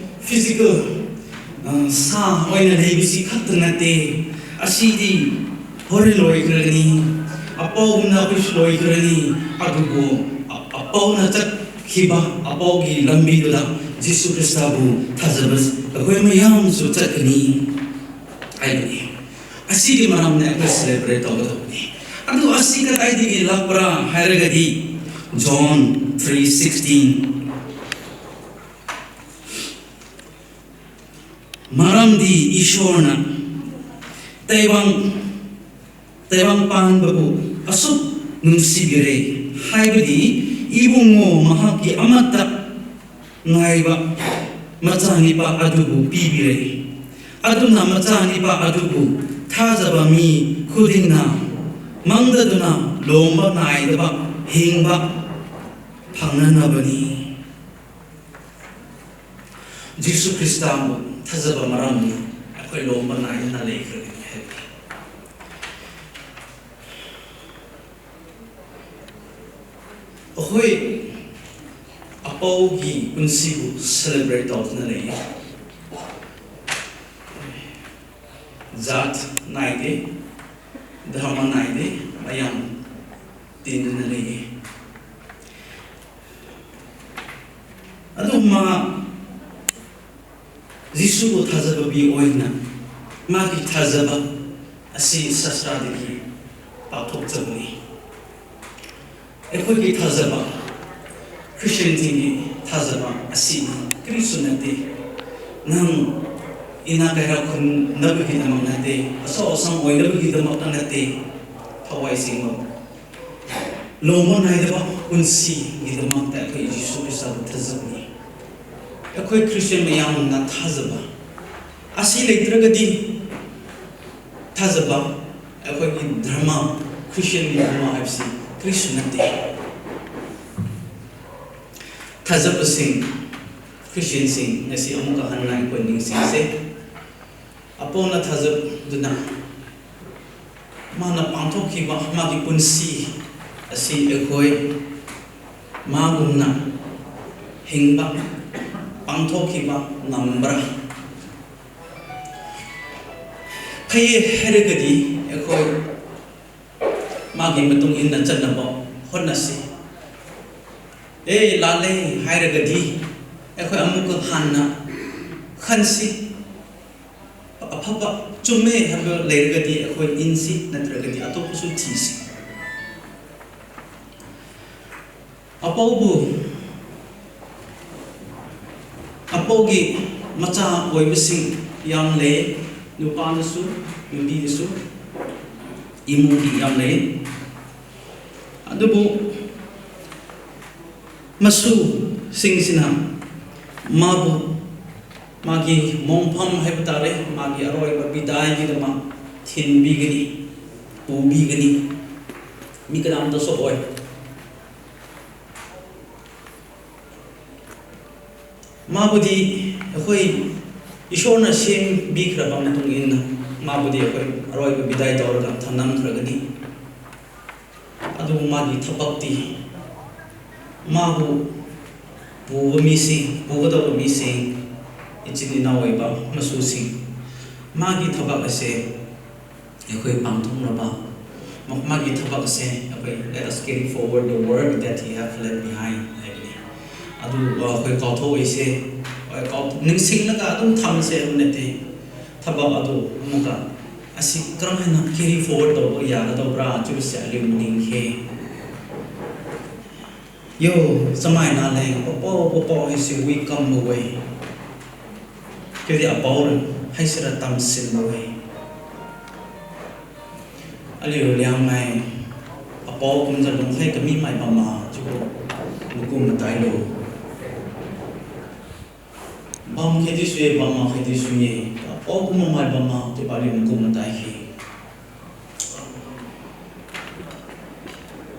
ꯐꯤꯖꯤꯀꯦꯜ, ꯑ, ꯁꯥ ꯑꯣꯏꯅ ꯂꯩꯕꯁꯤ ꯈꯛꯇ ꯅꯠꯇꯦ꯫ ꯑꯁꯤꯗꯤ ꯍꯣꯔꯦꯟ ꯂꯣꯏꯈ꯭ꯔꯒꯅꯤ, ꯑꯄꯧꯅ ꯑꯩꯈꯣꯏꯁꯨ ꯂꯣꯏꯈ꯭ꯔꯅꯤ꯫ ꯑꯗꯨꯕꯨ ꯑ-, ꯑꯄꯧꯅ ꯆꯠꯈꯤꯕ, ꯑꯄꯧꯒꯤ ꯂꯝꯕꯤꯗꯨꯗ ꯖꯤꯁꯨ ꯈ꯭ꯔꯤꯁꯇꯕꯨ ꯊꯥꯖꯕ ꯑꯩꯈꯣꯏ ꯃꯌꯥꯝꯁꯨ ꯆꯠꯀꯅꯤ ꯍꯥꯏꯕꯅꯤ꯫ ꯑꯁꯤꯒꯤ ꯃꯔꯝꯅ ꯑꯩꯈꯣꯏ ꯁꯦꯂꯦꯕ꯭ꯔꯦꯠ ꯇꯧꯒꯗꯕꯅꯤ꯫ ꯑꯗꯨ ꯑꯁꯤ ꯀꯗꯥꯏꯗꯒꯤ ꯂꯥꯛꯄ꯭ꯔꯥ ꯍꯥꯏꯔꯒꯗꯤ, John three sixteen, ꯃꯔꯝꯗꯤ ꯏꯁꯣꯔꯅ ꯇꯩꯕꯪ, ꯇꯩꯕꯪ ꯄꯥꯟꯕꯕꯨ ꯑꯁꯨꯛ ꯅꯨꯡꯁꯤꯕꯤꯔꯦ, ꯍꯥꯏꯕꯗꯤ ꯏꯕꯨꯡꯉꯣ ꯃꯍꯥꯛꯀꯤ ꯑꯃꯠꯇ ꯉꯥꯏꯕ ꯃꯆꯥꯅꯤꯄꯥ ꯑꯗꯨꯕꯨ ꯄꯤꯕꯤꯔꯦ꯫ ꯑꯗꯨꯅ ꯃꯆꯥꯅꯤꯄꯥ ꯑꯗꯨꯕꯨ ꯊꯥꯖꯕ ꯃꯤ ꯈꯨꯗꯤꯡꯅ ꯃꯥꯡꯗꯗꯨꯅ ꯂꯣꯝꯕ ꯅꯥꯏꯗꯕ ꯍꯤꯡꯕ ꯐꯪꯅꯅꯕꯅꯤ꯫ ꯖꯤꯁꯨ ꯈ꯭ꯔꯤꯁꯇꯕꯨ ꯊꯥꯖꯕ ꯃꯔꯝꯅ ꯑꯩꯈꯣꯏ ꯂꯣꯝꯕ ꯅꯥꯏꯗꯅ ꯂꯩꯈ꯭ꯔꯒꯅꯤ ꯍꯥꯏꯕꯅꯤ꯫ ꯑꯩꯈꯣꯏ ꯑꯄꯧꯒꯤ ꯄꯨꯟꯁꯤꯕꯨ ꯁꯦꯂꯦꯕ꯭ꯔꯦꯠ ꯇꯧꯗꯨꯅ ꯂꯩꯌꯦ꯫ ꯖꯥꯠ ꯅꯥꯏꯗꯦ, ꯙꯔꯃ ꯅꯥꯏꯗꯦ, ꯃꯌꯥꯝ ꯇꯤꯟꯗꯨꯅ ꯂꯩꯌꯦ꯫ ꯑꯗꯨ ꯃꯥ ꯖꯤꯁꯨꯕꯨ ꯊꯥꯖꯕ ꯃꯤ ꯑꯣꯏꯅ ꯃꯥꯒꯤ ꯊꯥꯖꯕ ꯑꯁꯤ ꯁꯥꯁꯇ꯭ꯔꯗꯒꯤ ꯄꯥꯎꯊꯣꯛꯆꯕꯅꯤ꯫ ꯑꯩꯈꯣꯏꯒꯤ ꯊꯥꯖꯕ, ꯈ꯭ꯔꯤꯁꯇꯤꯌꯥꯟꯁꯤꯡꯒꯤ ꯊꯥꯖꯕ ꯑꯁꯤ ꯀꯔꯤꯁꯨ ꯅꯠꯇꯦ꯫ ꯅꯪ ꯏꯅꯥ ꯀꯩꯔꯥ ꯈꯨꯟꯅꯕꯒꯤꯗꯃꯛ ꯅꯠꯇꯦ, ꯑꯆꯧ ꯑꯁꯥꯡ ꯑꯣꯏꯅꯕꯒꯤꯗꯃꯛꯇ ꯅꯠꯇꯦ꯫ ꯊꯋꯥꯏ ꯁꯦꯡꯕ, ꯂꯣꯝꯕ ꯅꯥꯏꯗꯕ ꯄꯨꯟꯁꯤꯒꯤꯗꯃꯛꯇ ꯑꯩꯈꯣꯏ ꯖꯤꯁꯨ ꯈ꯭ꯔꯤꯁꯇꯕꯨ ꯊꯥꯖꯕꯅꯤ꯫ ꯑꯩꯈꯣꯏ ꯈ꯭ꯔꯤꯁꯇꯤꯌꯥꯟ ꯃꯌꯥꯝꯅ ꯊꯥꯖꯕ ꯑꯁꯤ ꯂꯩꯇ꯭ꯔꯒꯗꯤ ꯊꯥꯖꯕ, ꯑꯩꯈꯣꯏꯒꯤ ꯙꯔꯃ, ꯈ꯭ꯔꯤꯁꯇꯤꯌꯟꯒꯤ ꯙꯔꯃ ꯍꯥꯏꯕꯁꯤ ꯀꯔꯤꯁꯨ ꯅꯠꯇꯦ꯫ ꯊꯥꯖꯕꯁꯤꯡ, ꯈ꯭ꯔꯤꯁꯇꯤꯌꯟꯁꯤꯡ, ꯉꯁꯤ ꯑꯃꯨꯛꯀ ꯍꯟꯅ ꯑꯩꯈꯣꯏ ꯅꯤꯡꯁꯤꯡꯁꯦ꯫ ꯑꯄꯣꯛꯅ ꯊꯥꯖꯗꯨꯅ ꯃꯥꯅ ꯄꯥꯡꯊꯣꯛꯈꯤꯕ ꯃꯥꯒꯤ ꯄꯨꯟꯁꯤ ꯑꯁꯤ ꯑꯩꯈꯣꯏ ꯃꯥꯒꯨꯝꯅ ꯍꯤꯡꯕ, ꯄꯥꯡꯊꯣꯛꯈꯤꯕ ꯉꯝꯕ꯭ꯔꯥ? ꯐꯩꯌꯦ ꯍꯥꯏꯔꯒꯗꯤ ꯑꯩꯈꯣꯏ ꯃꯥꯒꯤ ꯃꯇꯨꯡ ꯏꯟꯅ ꯆꯠꯅꯕ ꯍꯣꯠꯅꯁꯤ꯫ ꯑꯦ, ꯂꯥꯜꯂꯦ ꯍꯥꯏꯔꯒꯗꯤ ꯑꯩꯈꯣꯏ ꯑꯃꯨꯛꯀ ꯍꯟꯅ ꯈꯟꯁꯤ꯫ ꯑꯐꯕ, ꯆꯨꯝꯃꯦ ꯍꯥꯏꯕ ꯂꯩꯔꯒꯗꯤ ꯑꯩꯈꯣꯏ ꯏꯟꯁꯤ, ꯅꯠꯇ꯭ꯔꯒꯗꯤ ꯑꯇꯣꯞꯄꯁꯨ ꯊꯤꯁꯤ꯫ ꯑꯄꯧꯕꯨ, ꯑꯄꯧꯒꯤ ꯃꯆꯥ ꯑꯣꯏꯕꯁꯤꯡ ꯌꯥꯝ ꯂꯩ, ꯅꯨꯄꯥꯗꯁꯨ, ꯅꯨꯄꯤꯗꯁꯨ, ꯏꯃꯨꯡꯒꯤ ꯌꯥꯝ ꯂꯩ꯫ ꯑꯗꯨꯕꯨ ꯃꯁꯨꯁꯤꯡꯁꯤꯅ ꯃꯥꯕꯨ ꯃꯥꯒꯤ ꯃꯣꯡꯐꯝ ꯍꯥꯏꯕ ꯇꯥꯔꯦ, ꯃꯥꯒꯤ ꯑꯔꯣꯏꯕ ꯕꯤꯗꯥꯏꯒꯤꯗꯃꯛ ꯊꯤꯟꯕꯤꯒꯅꯤ, ꯄꯨꯕꯤꯒꯅꯤ꯫ ꯃꯤ ꯀꯅꯥꯝꯇ ꯁꯣꯛꯑꯣꯏ꯫ ꯃꯥꯕꯨꯗꯤ ꯑꯩꯈꯣꯏ ꯏꯁꯣꯔꯅ ꯁꯦꯝꯕꯤꯈ꯭ꯔꯕ ꯃꯇꯨꯡ ꯏꯟꯅ ꯃꯥꯕꯨꯗꯤ ꯑꯩꯈꯣꯏ ꯑꯔꯣꯏꯕ ꯕꯤꯗꯥꯏ ꯇꯧꯔꯒ ꯊꯝꯂꯝꯈ꯭ꯔꯒꯅꯤ꯫ ꯑꯗꯨꯕꯨ ꯃꯥꯒꯤ ꯊꯕꯛꯇꯤ, ꯃꯥꯕꯨ ꯄꯨꯕ ꯃꯤꯁꯤꯡ, ꯄꯨꯒꯗꯧꯕ ꯃꯤꯁꯤꯡ, ꯏꯆꯤꯟ ꯏꯅꯥꯎ ꯑꯣꯏꯕ ꯃꯁꯨꯁꯤꯡ, ꯃꯥꯒꯤ ꯊꯕꯛ ꯑꯁꯦ ꯑꯩꯈꯣꯏ ꯄꯥꯡꯊꯣꯛꯅꯕ, ꯃꯥꯒꯤ ꯊꯕꯛ ꯑꯁꯦ ꯑꯩꯈꯣꯏ, let us carry forward the work that he have left behind ꯍꯥꯏꯕꯅꯤ꯫ ꯑꯗꯨ ꯑꯩꯈꯣꯏ ꯀꯥꯎꯊꯣꯛꯑꯣꯏꯁꯦ, ꯍꯣꯏ, ꯀꯥꯎ-, ꯅꯤꯡꯁꯤꯡꯂꯒ ꯑꯗꯨꯝ ꯊꯝꯁꯦ ꯍꯥꯏꯕ ꯅꯠꯇꯦ꯫ ꯊꯕꯛ ꯑꯗꯨ ꯑꯃꯨꯛꯀ ꯑꯁꯤ ꯀꯔꯝ ꯍꯥꯏꯅ carry forward ꯇꯧꯕ ꯌꯥꯒꯗꯧꯕ꯭ꯔꯥ ꯍꯥꯏꯕꯁꯦ ꯑꯩ ꯅꯤꯡꯈꯤ꯫ ꯌꯣ, ꯆꯃꯥꯏꯅ ꯂꯩ, ꯄꯄꯥꯎ, ꯄꯄꯥꯎ ꯍꯥꯏꯁꯤ ꯋꯤ ꯀꯝꯕ ꯋꯦ꯫ ꯀꯦꯗꯤ ꯑꯄꯥꯎ ꯍꯥꯏꯁꯤꯔ ꯇꯝꯁꯤꯟꯕ ꯋꯦ꯫ ꯑꯂꯤꯔꯣ ꯂꯤꯌꯥꯡꯃꯥꯏ, ꯑꯄꯥꯎ ꯀꯨꯝꯖ ꯂꯨꯡꯈꯩ ꯀꯃꯤ ꯃꯥꯏ ꯄꯥꯃ, ꯆꯨꯀꯣ, ꯃꯀꯨꯝ ꯃꯇꯥꯏ ꯂꯣ꯫ ꯕꯝ ꯈꯦꯗꯤ ꯁꯨꯌꯦ, ꯕꯝ ꯃꯥ ꯈꯦꯗꯤ ꯁꯨꯌꯦ꯫ ꯄꯥꯎ ꯀꯨꯝꯕ ꯃꯥꯏ ꯕꯝ ꯃꯥ ꯇꯦ ꯄꯥꯂꯤ ꯃꯀꯨꯝ ꯃꯇꯥꯏ ꯈꯤ꯫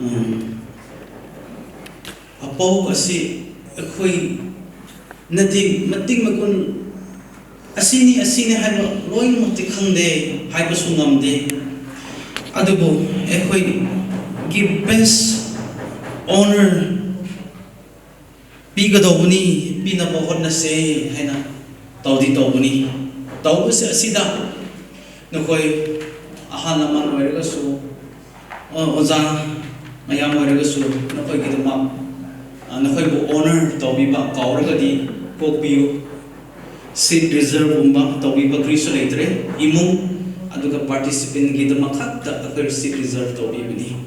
ꯎꯝ꯫ ꯑꯄꯧ ꯑꯁꯤ ꯑꯩꯈꯣꯏ ꯅꯠꯇꯦ, ꯃꯇꯤꯛ ꯃꯒꯨꯟ ꯑꯁꯤꯅꯤ, ꯑꯁꯤꯅꯤ ꯍꯥꯏꯕ ꯂꯣꯏꯅꯃꯛꯇꯤ ꯈꯪꯗꯦ, ꯍꯥꯏꯕꯁꯨ ꯉꯝꯗꯦ꯫ ꯑꯗꯨꯕꯨ ꯑꯩꯈꯣꯏꯒꯤ best honor ꯄꯤꯒꯗꯧꯕꯅꯤ, ꯄꯤꯅꯕ ꯍꯣꯠꯅꯁꯦ ꯍꯥꯏꯅ ꯇꯧꯗꯤ ꯇꯧꯕꯅꯤ꯫ ꯇꯧꯕꯁꯦ ꯑꯁꯤꯗ ꯅꯈꯣꯏ ꯑꯍꯜ ꯂꯃꯟ ꯑꯣꯏꯔꯒꯁꯨ, ꯑꯣ-, ꯑꯣꯖꯥ ꯃꯌꯥꯝ ꯑꯣꯏꯔꯒꯁꯨ ꯅꯈꯣꯏꯒꯤꯗꯃꯛ, ꯑ, ꯅꯈꯣꯏꯕꯨ honor ꯇꯧꯕꯤꯕ ꯀꯥꯎꯔꯒꯗꯤ ꯀꯣꯛꯄꯤꯌꯨ꯫ Seat reserve ꯒꯨꯝꯕ ꯇꯧꯕꯤꯕ ꯀꯔꯤꯁꯨ ꯂꯩꯇ꯭ꯔꯦ꯫ ꯏꯃꯨꯡ ꯑꯗꯨꯒ participant ꯒꯤꯗꯃꯛ ꯈꯛꯇ ꯑꯩꯈꯣꯏ seat reserve ꯇꯧꯕꯤꯕꯅꯤ꯫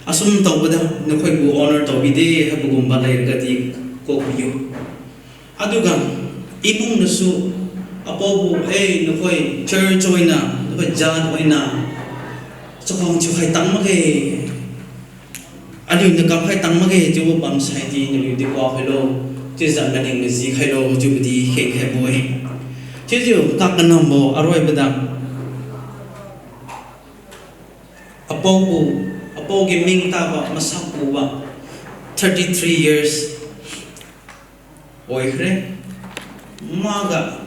ꯑꯁꯨꯝ ꯇꯧꯕꯗ ꯅꯈꯣꯏꯕꯨ honor ꯇꯧꯕꯤꯗꯦ ꯍꯥꯏꯕꯒꯨꯝꯕ ꯂꯩꯔꯒꯗꯤ ꯀꯣꯛꯄꯤꯌꯨ꯫ ꯑꯗꯨꯒ ꯏꯃꯨꯡꯅꯁꯨ ꯑꯄꯧꯕꯨ, "ꯑꯦ, ꯅꯈꯣꯏ church ꯑꯣꯏꯅ, ꯅꯈꯣꯏ ꯖꯥꯠ ꯑꯣꯏꯅ ꯆꯈꯣꯡ ꯆꯨꯈꯥꯏ ꯇꯥꯡꯃꯒꯦ, ꯑꯗꯨꯅ ꯀꯝꯈꯥꯏ ꯇꯥꯡꯃꯒꯦ, ꯆꯨꯕ ꯄꯥꯝꯁꯥꯏꯗꯤ ꯅꯈꯣꯏꯗꯤ ꯀ꯭ꯋꯥ ꯈꯥꯏꯂꯣ, ꯆꯦ ꯖꯥꯠ ꯃꯅꯤꯡꯅ ꯖꯤ ꯈꯥꯏꯂꯣ, ꯆꯨꯕꯗꯤ ꯈꯦꯡ ꯈꯥꯏꯕꯣꯏ꯫" ꯆꯦꯁꯨ ꯀꯥꯛꯀꯅꯝꯕꯣ ꯑꯔꯣꯏꯕꯗ ꯑꯄꯧꯕꯨ, ꯑꯄꯧꯒꯤ ꯃꯤꯡ ꯇꯥꯕ, ꯃꯁꯛ ꯎꯕ thirty three years ꯑꯣꯏꯈ꯭ꯔꯦ꯫ ꯃꯥꯒ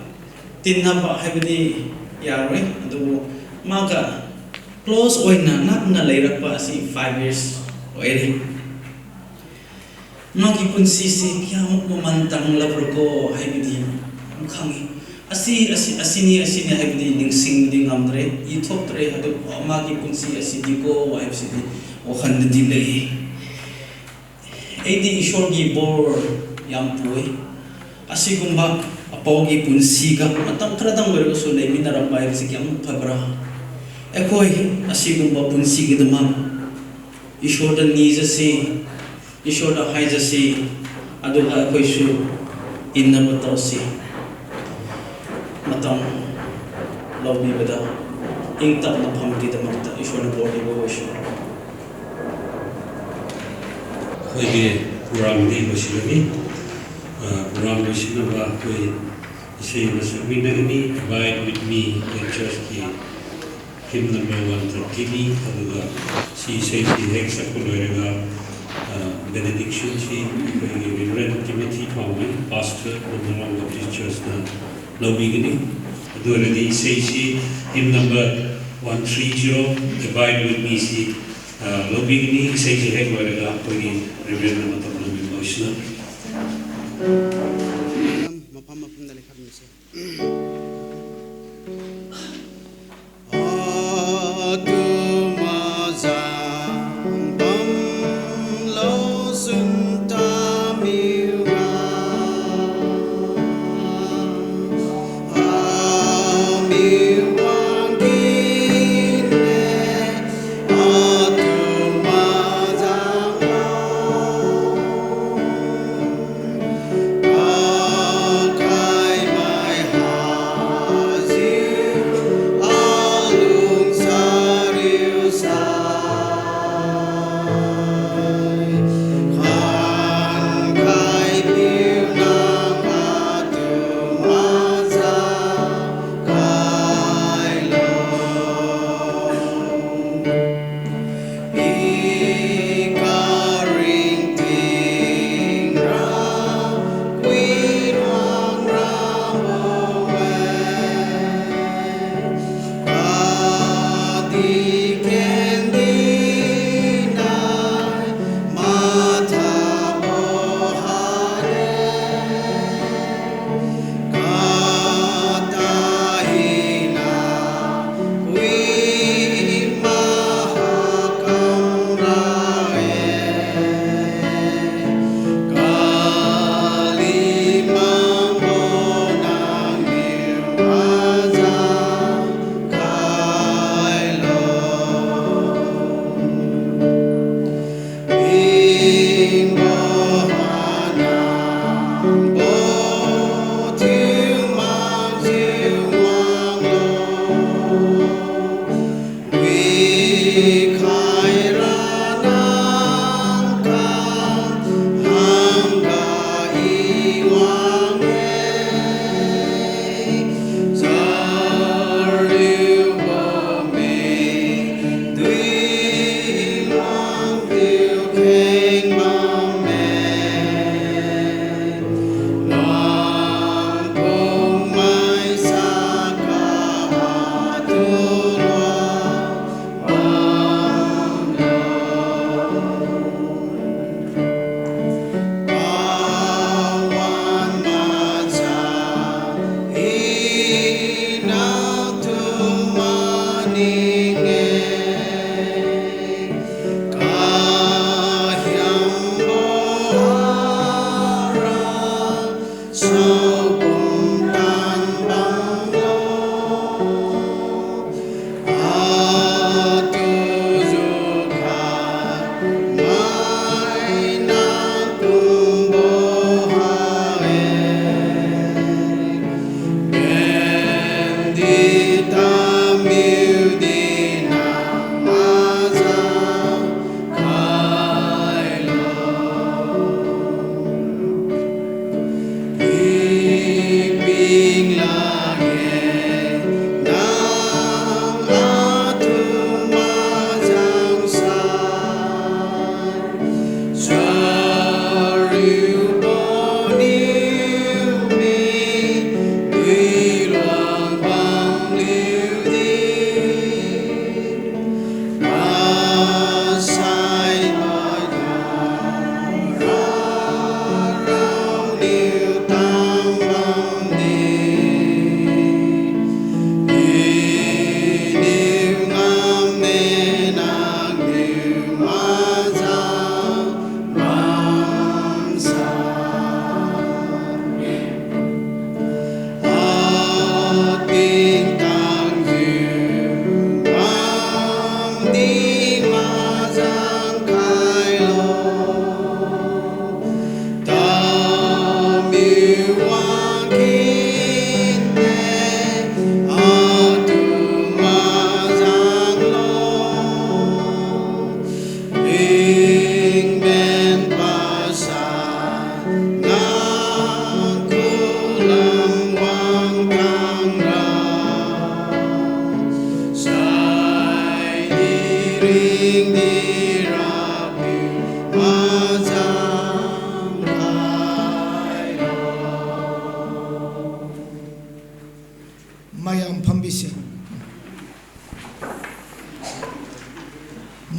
ꯇꯤꯟꯅꯕ ꯍꯥꯏꯕꯗꯤ ꯌꯥꯔꯣꯏ, ꯑꯗꯨꯕꯨ ꯃꯥꯒ close ꯑꯣꯏꯅ ꯅꯛꯅ ꯂꯩꯔꯛꯄ ꯑꯁꯤ five years ꯑꯣꯏꯔꯦ꯫ ꯃꯥꯒꯤ ꯄꯨꯟꯁꯤꯁꯤ ꯀꯌꯥꯃꯨꯛ ꯃꯃꯜ ꯇꯥꯡꯂꯕ꯭ꯔꯀꯣ ꯍꯥꯏꯕꯗꯤ ꯌꯥꯝ ꯈꯪꯉꯤ꯫ ꯑꯁꯤ, ꯑꯁꯤ, ꯑꯁꯤꯅꯤ, ꯑꯁꯤꯅꯤ ꯍꯥꯏꯕꯗꯤ ꯅꯤꯡꯁꯤꯡꯕꯗꯤ ꯉꯝꯗ꯭ꯔꯦ, ꯏꯊꯣꯛꯇ꯭ꯔꯦ, ꯑꯗꯨꯕꯨ ꯃꯥꯒꯤ ꯄꯨꯟꯁꯤ ꯑꯁꯤꯗꯤꯀꯣ ꯍꯥꯏꯕꯁꯤꯗꯤ ꯋꯥꯈꯜꯗꯗꯤ ꯂꯩ꯫ ꯑꯩꯗꯤ ꯏꯁꯣꯔꯒꯤ ꯕꯣꯔ ꯌꯥꯝ ꯄꯨꯏ꯫ ꯑꯁꯤꯒꯨꯝꯕ ꯑꯄꯧꯒꯤ ꯄꯨꯟꯁꯤꯒ ꯃꯇꯝ ꯈꯔꯗꯪ ꯑꯣꯏꯔꯒꯁꯨ ꯂꯩꯃꯤꯟꯅꯔꯝꯕ ꯍꯥꯏꯕꯁꯤ ꯀꯌꯥꯃꯨꯛ ꯐꯕ꯭ꯔꯥ? ꯑꯩꯈꯣꯏ ꯑꯁꯤꯒꯨꯝꯕ ꯄꯨꯟꯁꯤꯒꯤꯗꯃꯛ ꯏꯁꯣꯔꯗ ꯅꯤꯖꯁꯤ, ꯏꯁꯣꯔꯗ ꯍꯥꯏꯖꯁꯤ, ꯑꯗꯨꯒ ꯑꯩꯈꯣꯏꯁꯨ ꯏꯟꯅꯕ ꯇꯧꯁꯤ꯫ ꯃꯇꯝ ꯂꯧꯕꯤꯕꯗ ꯏꯪ ꯇꯞꯅ ꯐꯝꯕꯒꯤꯗꯃꯛꯇ ꯏꯁꯣꯔꯅ ꯕꯣꯔ ꯄꯤꯕ ꯑꯣꯏꯁꯅꯨ꯫ ꯑꯩꯈꯣꯏꯒꯤ ꯄ꯭ꯔꯣꯒ꯭ꯔꯥꯝꯗꯤ ꯂꯣꯏꯁꯤꯜꯂꯅꯤ꯫ ꯄ꯭ꯔꯣꯒ꯭ꯔꯥꯝ ꯂꯣꯏꯁꯤꯟꯅꯕ ꯑꯩꯈꯣꯏ ꯏꯁꯩ ꯑꯃ ꯁꯛꯃꯤꯟꯅꯒꯅꯤ꯫ Abide with me ꯑꯩꯈꯣꯏ ꯆꯔꯆꯀꯤ ꯍꯤꯝ ꯅꯝꯕꯔ ꯋꯥꯟ ꯊꯥꯔꯇꯤꯅꯤ꯫ ꯑꯗꯨꯒ ꯁꯤ ꯏꯁꯩꯁꯤ ꯍꯦꯛ ꯁꯛꯄ ꯂꯣꯏꯔꯒ ꯕꯦꯅꯦꯗꯤꯛꯁꯟꯁꯤ ꯑꯩꯈꯣꯏꯒꯤ reverend Timothy Phaomi, pastor number one Baptist ꯆꯔꯆꯅ ꯂꯧꯕꯤꯒꯅꯤ꯫ ꯑꯗꯨ ꯑꯣꯏꯔꯗꯤ ꯏꯁꯩꯁꯤ hymn number one three zero, Abide with meꯁꯤ ꯂꯧꯕꯤꯒꯅꯤ꯫ ꯏꯁꯩꯁꯤ ꯍꯦꯛ ꯂꯣꯏꯔꯒ ꯑꯩꯈꯣꯏꯒꯤ ꯔꯤꯚꯔꯦꯟ ꯑꯃ ꯇꯧꯅꯕꯤꯕ ꯑꯣꯏꯁꯤꯅ꯫ ꯃꯐꯝ ꯃꯐꯝꯗ ꯂꯩꯈꯠꯃꯤꯟꯅꯁꯤ꯫ ꯃꯌꯥꯝ ꯐꯝꯕꯤꯁꯤ꯫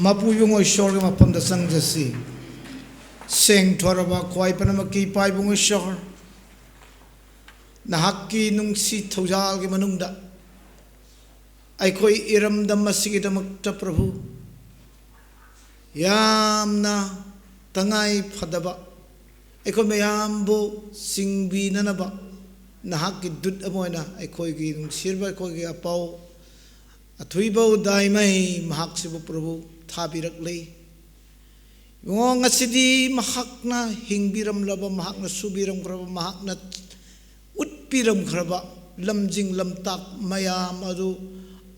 ꯃꯄꯨ ꯏꯕꯨꯡꯉꯣ ꯏꯁꯣꯔꯒꯤ ꯃꯐꯝꯗ ꯆꯪꯖꯁꯤ꯫ ꯁꯦꯡꯊꯣꯔꯕ ꯈ꯭ꯋꯥꯏ ꯄꯨꯝꯅꯃꯛꯀꯤ ꯏꯄꯥ ꯏꯕꯨꯡꯉꯣ ꯏꯁꯣꯔ, ꯅꯍꯥꯛꯀꯤ ꯅꯨꯡꯁꯤ ꯊꯧꯖꯥꯜꯒꯤ ꯃꯅꯨꯡꯗ ꯑꯩꯈꯣꯏ ꯏꯔꯝꯗꯝ ꯑꯁꯤꯒꯤꯗꯃꯛꯇ ꯄ꯭ꯔꯚꯨ, ꯌꯥꯝꯅ ꯇꯉꯥꯏ ꯐꯗꯕ, ꯑꯩꯈꯣꯏ ꯃꯌꯥꯝꯕꯨ ꯆꯤꯡꯕꯤꯅꯅꯕ ꯅꯍꯥꯛꯀꯤ ꯗꯨꯠ ꯑꯃ ꯑꯣꯏꯅ ꯑꯩꯈꯣꯏꯒꯤ ꯅꯨꯡꯁꯤꯔꯕ ꯑꯩꯈꯣꯏꯒꯤ ꯑꯄꯥꯎ ꯑꯊꯣꯏꯕꯧ ꯗꯥꯏꯃꯩ ꯃꯍꯥꯛꯁꯤꯕꯨ ꯄ꯭ꯔꯚꯨ ꯊꯥꯕꯤꯔꯛꯂꯤ꯫ ꯏꯕꯨꯡꯉꯣ, ꯉꯁꯤꯗꯤ ꯃꯍꯥꯛꯅ ꯍꯤꯡꯕꯤꯔꯝꯂꯕ, ꯃꯍꯥꯛꯅ ꯁꯨꯕꯤꯔꯝꯈ꯭ꯔꯕ, ꯃꯍꯥꯛꯅ ꯎꯠꯄꯤꯔꯝꯈ꯭ꯔꯕ ꯂꯝꯖꯤꯡ ꯂꯝꯇꯥꯛ ꯃꯌꯥꯝ ꯑꯗꯨ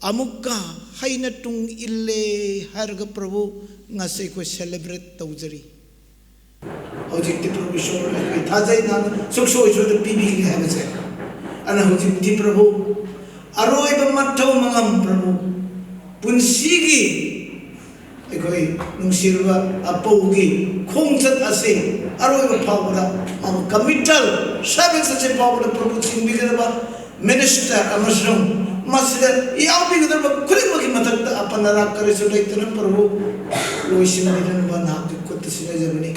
ꯑꯃꯨꯛꯀ ꯍꯩꯅ ꯇꯨꯡ ꯏꯜꯂꯦ ꯍꯥꯏꯔꯒ ꯄ꯭ꯔꯚꯨ, ꯉꯁꯤ ꯑꯩꯈꯣꯏ celebrate ꯇꯧꯖꯔꯤ꯫ ꯍꯧꯖꯤꯛꯇꯤ ꯄ꯭ꯔꯚꯨ ꯏꯁꯣꯔ ꯑꯩꯈꯣꯏ ꯊꯥꯖꯩ, ꯅꯪꯅ ꯁꯨꯡꯁꯣꯏ ꯁꯣꯏꯗꯅ ꯄꯤꯕꯤꯒꯅꯤ ꯍꯥꯏꯕꯁꯦ꯫ ꯑꯗꯨꯅ ꯍꯧꯖꯤꯛꯇꯤ ꯄ꯭ꯔꯚꯨ, ꯑꯔꯣꯏꯕ ꯃꯊꯧ ꯃꯉꯝ ꯄ꯭ꯔꯚꯨ, ꯄꯨꯟꯁꯤꯒꯤ ꯑꯩꯈꯣꯏ ꯅꯨꯡꯁꯤꯔꯕ ꯑꯄꯧꯒꯤ ꯈꯣꯡꯆꯠ ꯑꯁꯤ ꯑꯔꯣꯏꯕ ꯐꯥꯎꯕꯗ ꯃꯥꯕꯨ committal service ꯑꯁꯤ ꯐꯥꯎꯕꯗ ꯄ꯭ꯔꯚꯨ ꯆꯤꯡꯕꯤꯒꯗꯕ minister ꯑꯃꯁꯨꯡ ꯃꯁꯤꯗ ꯌꯥꯎꯕꯤꯒꯗꯕ ꯈꯨꯗꯤꯡꯃꯛꯀꯤ ꯃꯊꯛꯇ ꯑꯄꯟ ꯑꯔꯥꯛ ꯀꯔꯤꯁꯨ ꯂꯩꯇꯅ ꯄ꯭ꯔꯚꯨ ꯂꯣꯏꯁꯤꯟꯕꯤꯗꯅꯕ ꯅꯍꯥꯛꯀꯤ ꯈꯨꯠꯇ ꯁꯤꯟꯅꯖꯕꯅꯤ꯫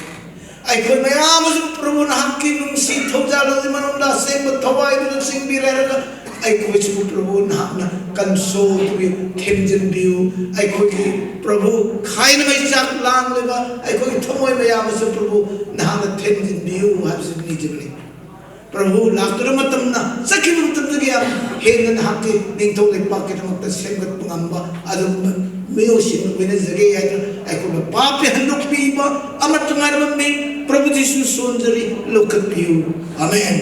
ꯑꯩꯈꯣꯏ ꯃꯌꯥꯝ ꯑꯃꯁꯨ ꯄ꯭ꯔꯚꯨ ꯅꯍꯥꯛꯀꯤ ꯅꯨꯡꯁꯤ ꯊꯧꯖꯥꯜ ꯑꯗꯨꯒꯤ ꯃꯅꯨꯡꯗ ꯑꯁꯦꯡꯕ ꯊꯋꯥꯏꯗꯨꯅ ꯆꯤꯡꯕꯤꯔꯦ ꯍꯥꯏꯔꯒ ꯑꯩꯈꯣꯏꯁꯤꯕꯨ ꯄ꯭ꯔꯚꯨ ꯅꯍꯥꯛꯅ console ꯇꯧꯕꯤꯌꯨ, ꯊꯦꯝꯖꯤꯟꯕꯤꯌꯨ꯫ ꯑꯩꯈꯣꯏꯒꯤ ꯄ꯭ꯔꯚꯨ ꯈꯥꯏꯅꯉꯩ ꯆꯥꯛ ꯂꯥꯡꯂꯤꯕ ꯑꯩꯈꯣꯏꯒꯤ ꯊꯃꯣꯏ ꯃꯌꯥꯝ ꯑꯃꯁꯨ ꯄ꯭ꯔꯚꯨ ꯅꯍꯥꯛꯅ ꯊꯦꯝꯖꯤꯟꯕꯤꯌꯨ ꯍꯥꯏꯕꯁꯤ ꯅꯤꯖꯕꯅꯤ꯫ ꯄ꯭ꯔꯚꯨ ꯂꯥꯛꯇꯨꯅ ꯃꯇꯝꯅ ꯆꯠꯈꯤꯕ ꯃꯇꯝꯗꯒꯤ ꯌꯥꯝ ꯍꯦꯟꯅ ꯅꯍꯥꯛꯀꯤ ꯅꯤꯡꯊꯧ ꯂꯩꯄꯥꯛꯀꯤꯗꯃꯛꯇ ꯁꯦꯝꯒꯠꯄ ꯉꯝꯕ ꯑꯗꯨꯒꯨꯝꯕ ꯃꯤꯑꯣꯏꯁꯤꯡ ꯑꯣꯏꯅꯖꯒꯦ ꯍꯥꯏꯗꯨꯅ ꯑꯩꯈꯣꯏꯕꯨ ꯄꯥꯞꯇꯒꯤ ꯍꯟꯗꯣꯛꯄꯤꯕ ꯑꯃꯠꯇ ꯉꯥꯏꯔꯕ ꯃꯤꯡ ꯄ꯭ꯔꯚꯨ ꯖꯤꯁꯨ ꯁꯣꯟꯖꯔꯤ, ꯂꯧꯈꯠꯄꯤꯌꯨ꯫ ꯑꯃꯦꯟ꯫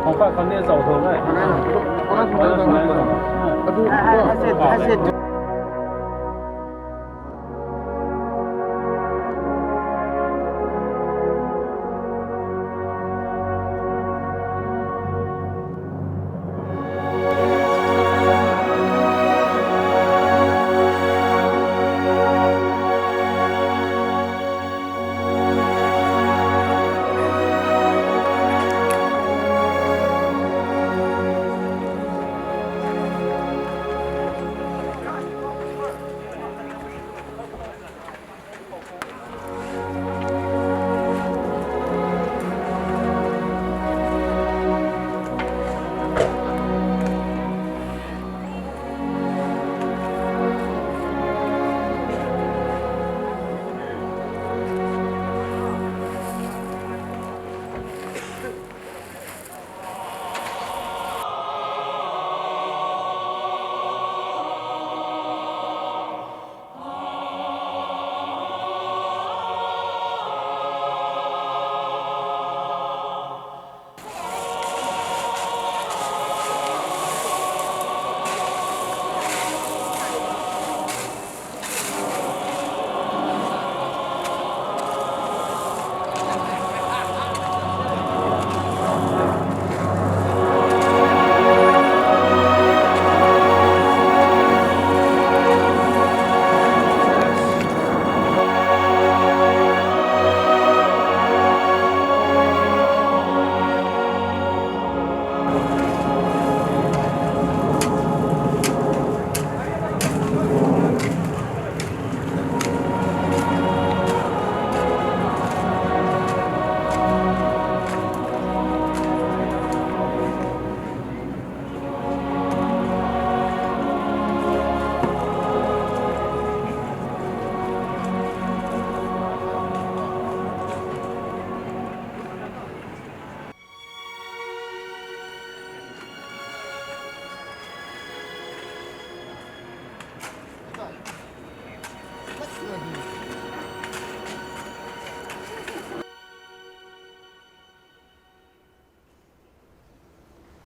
ꯈꯣꯡꯄꯥꯛ ꯈꯪꯗꯦ ꯆꯥꯎꯊꯣꯛꯑꯒ꯫ ꯑꯗꯨ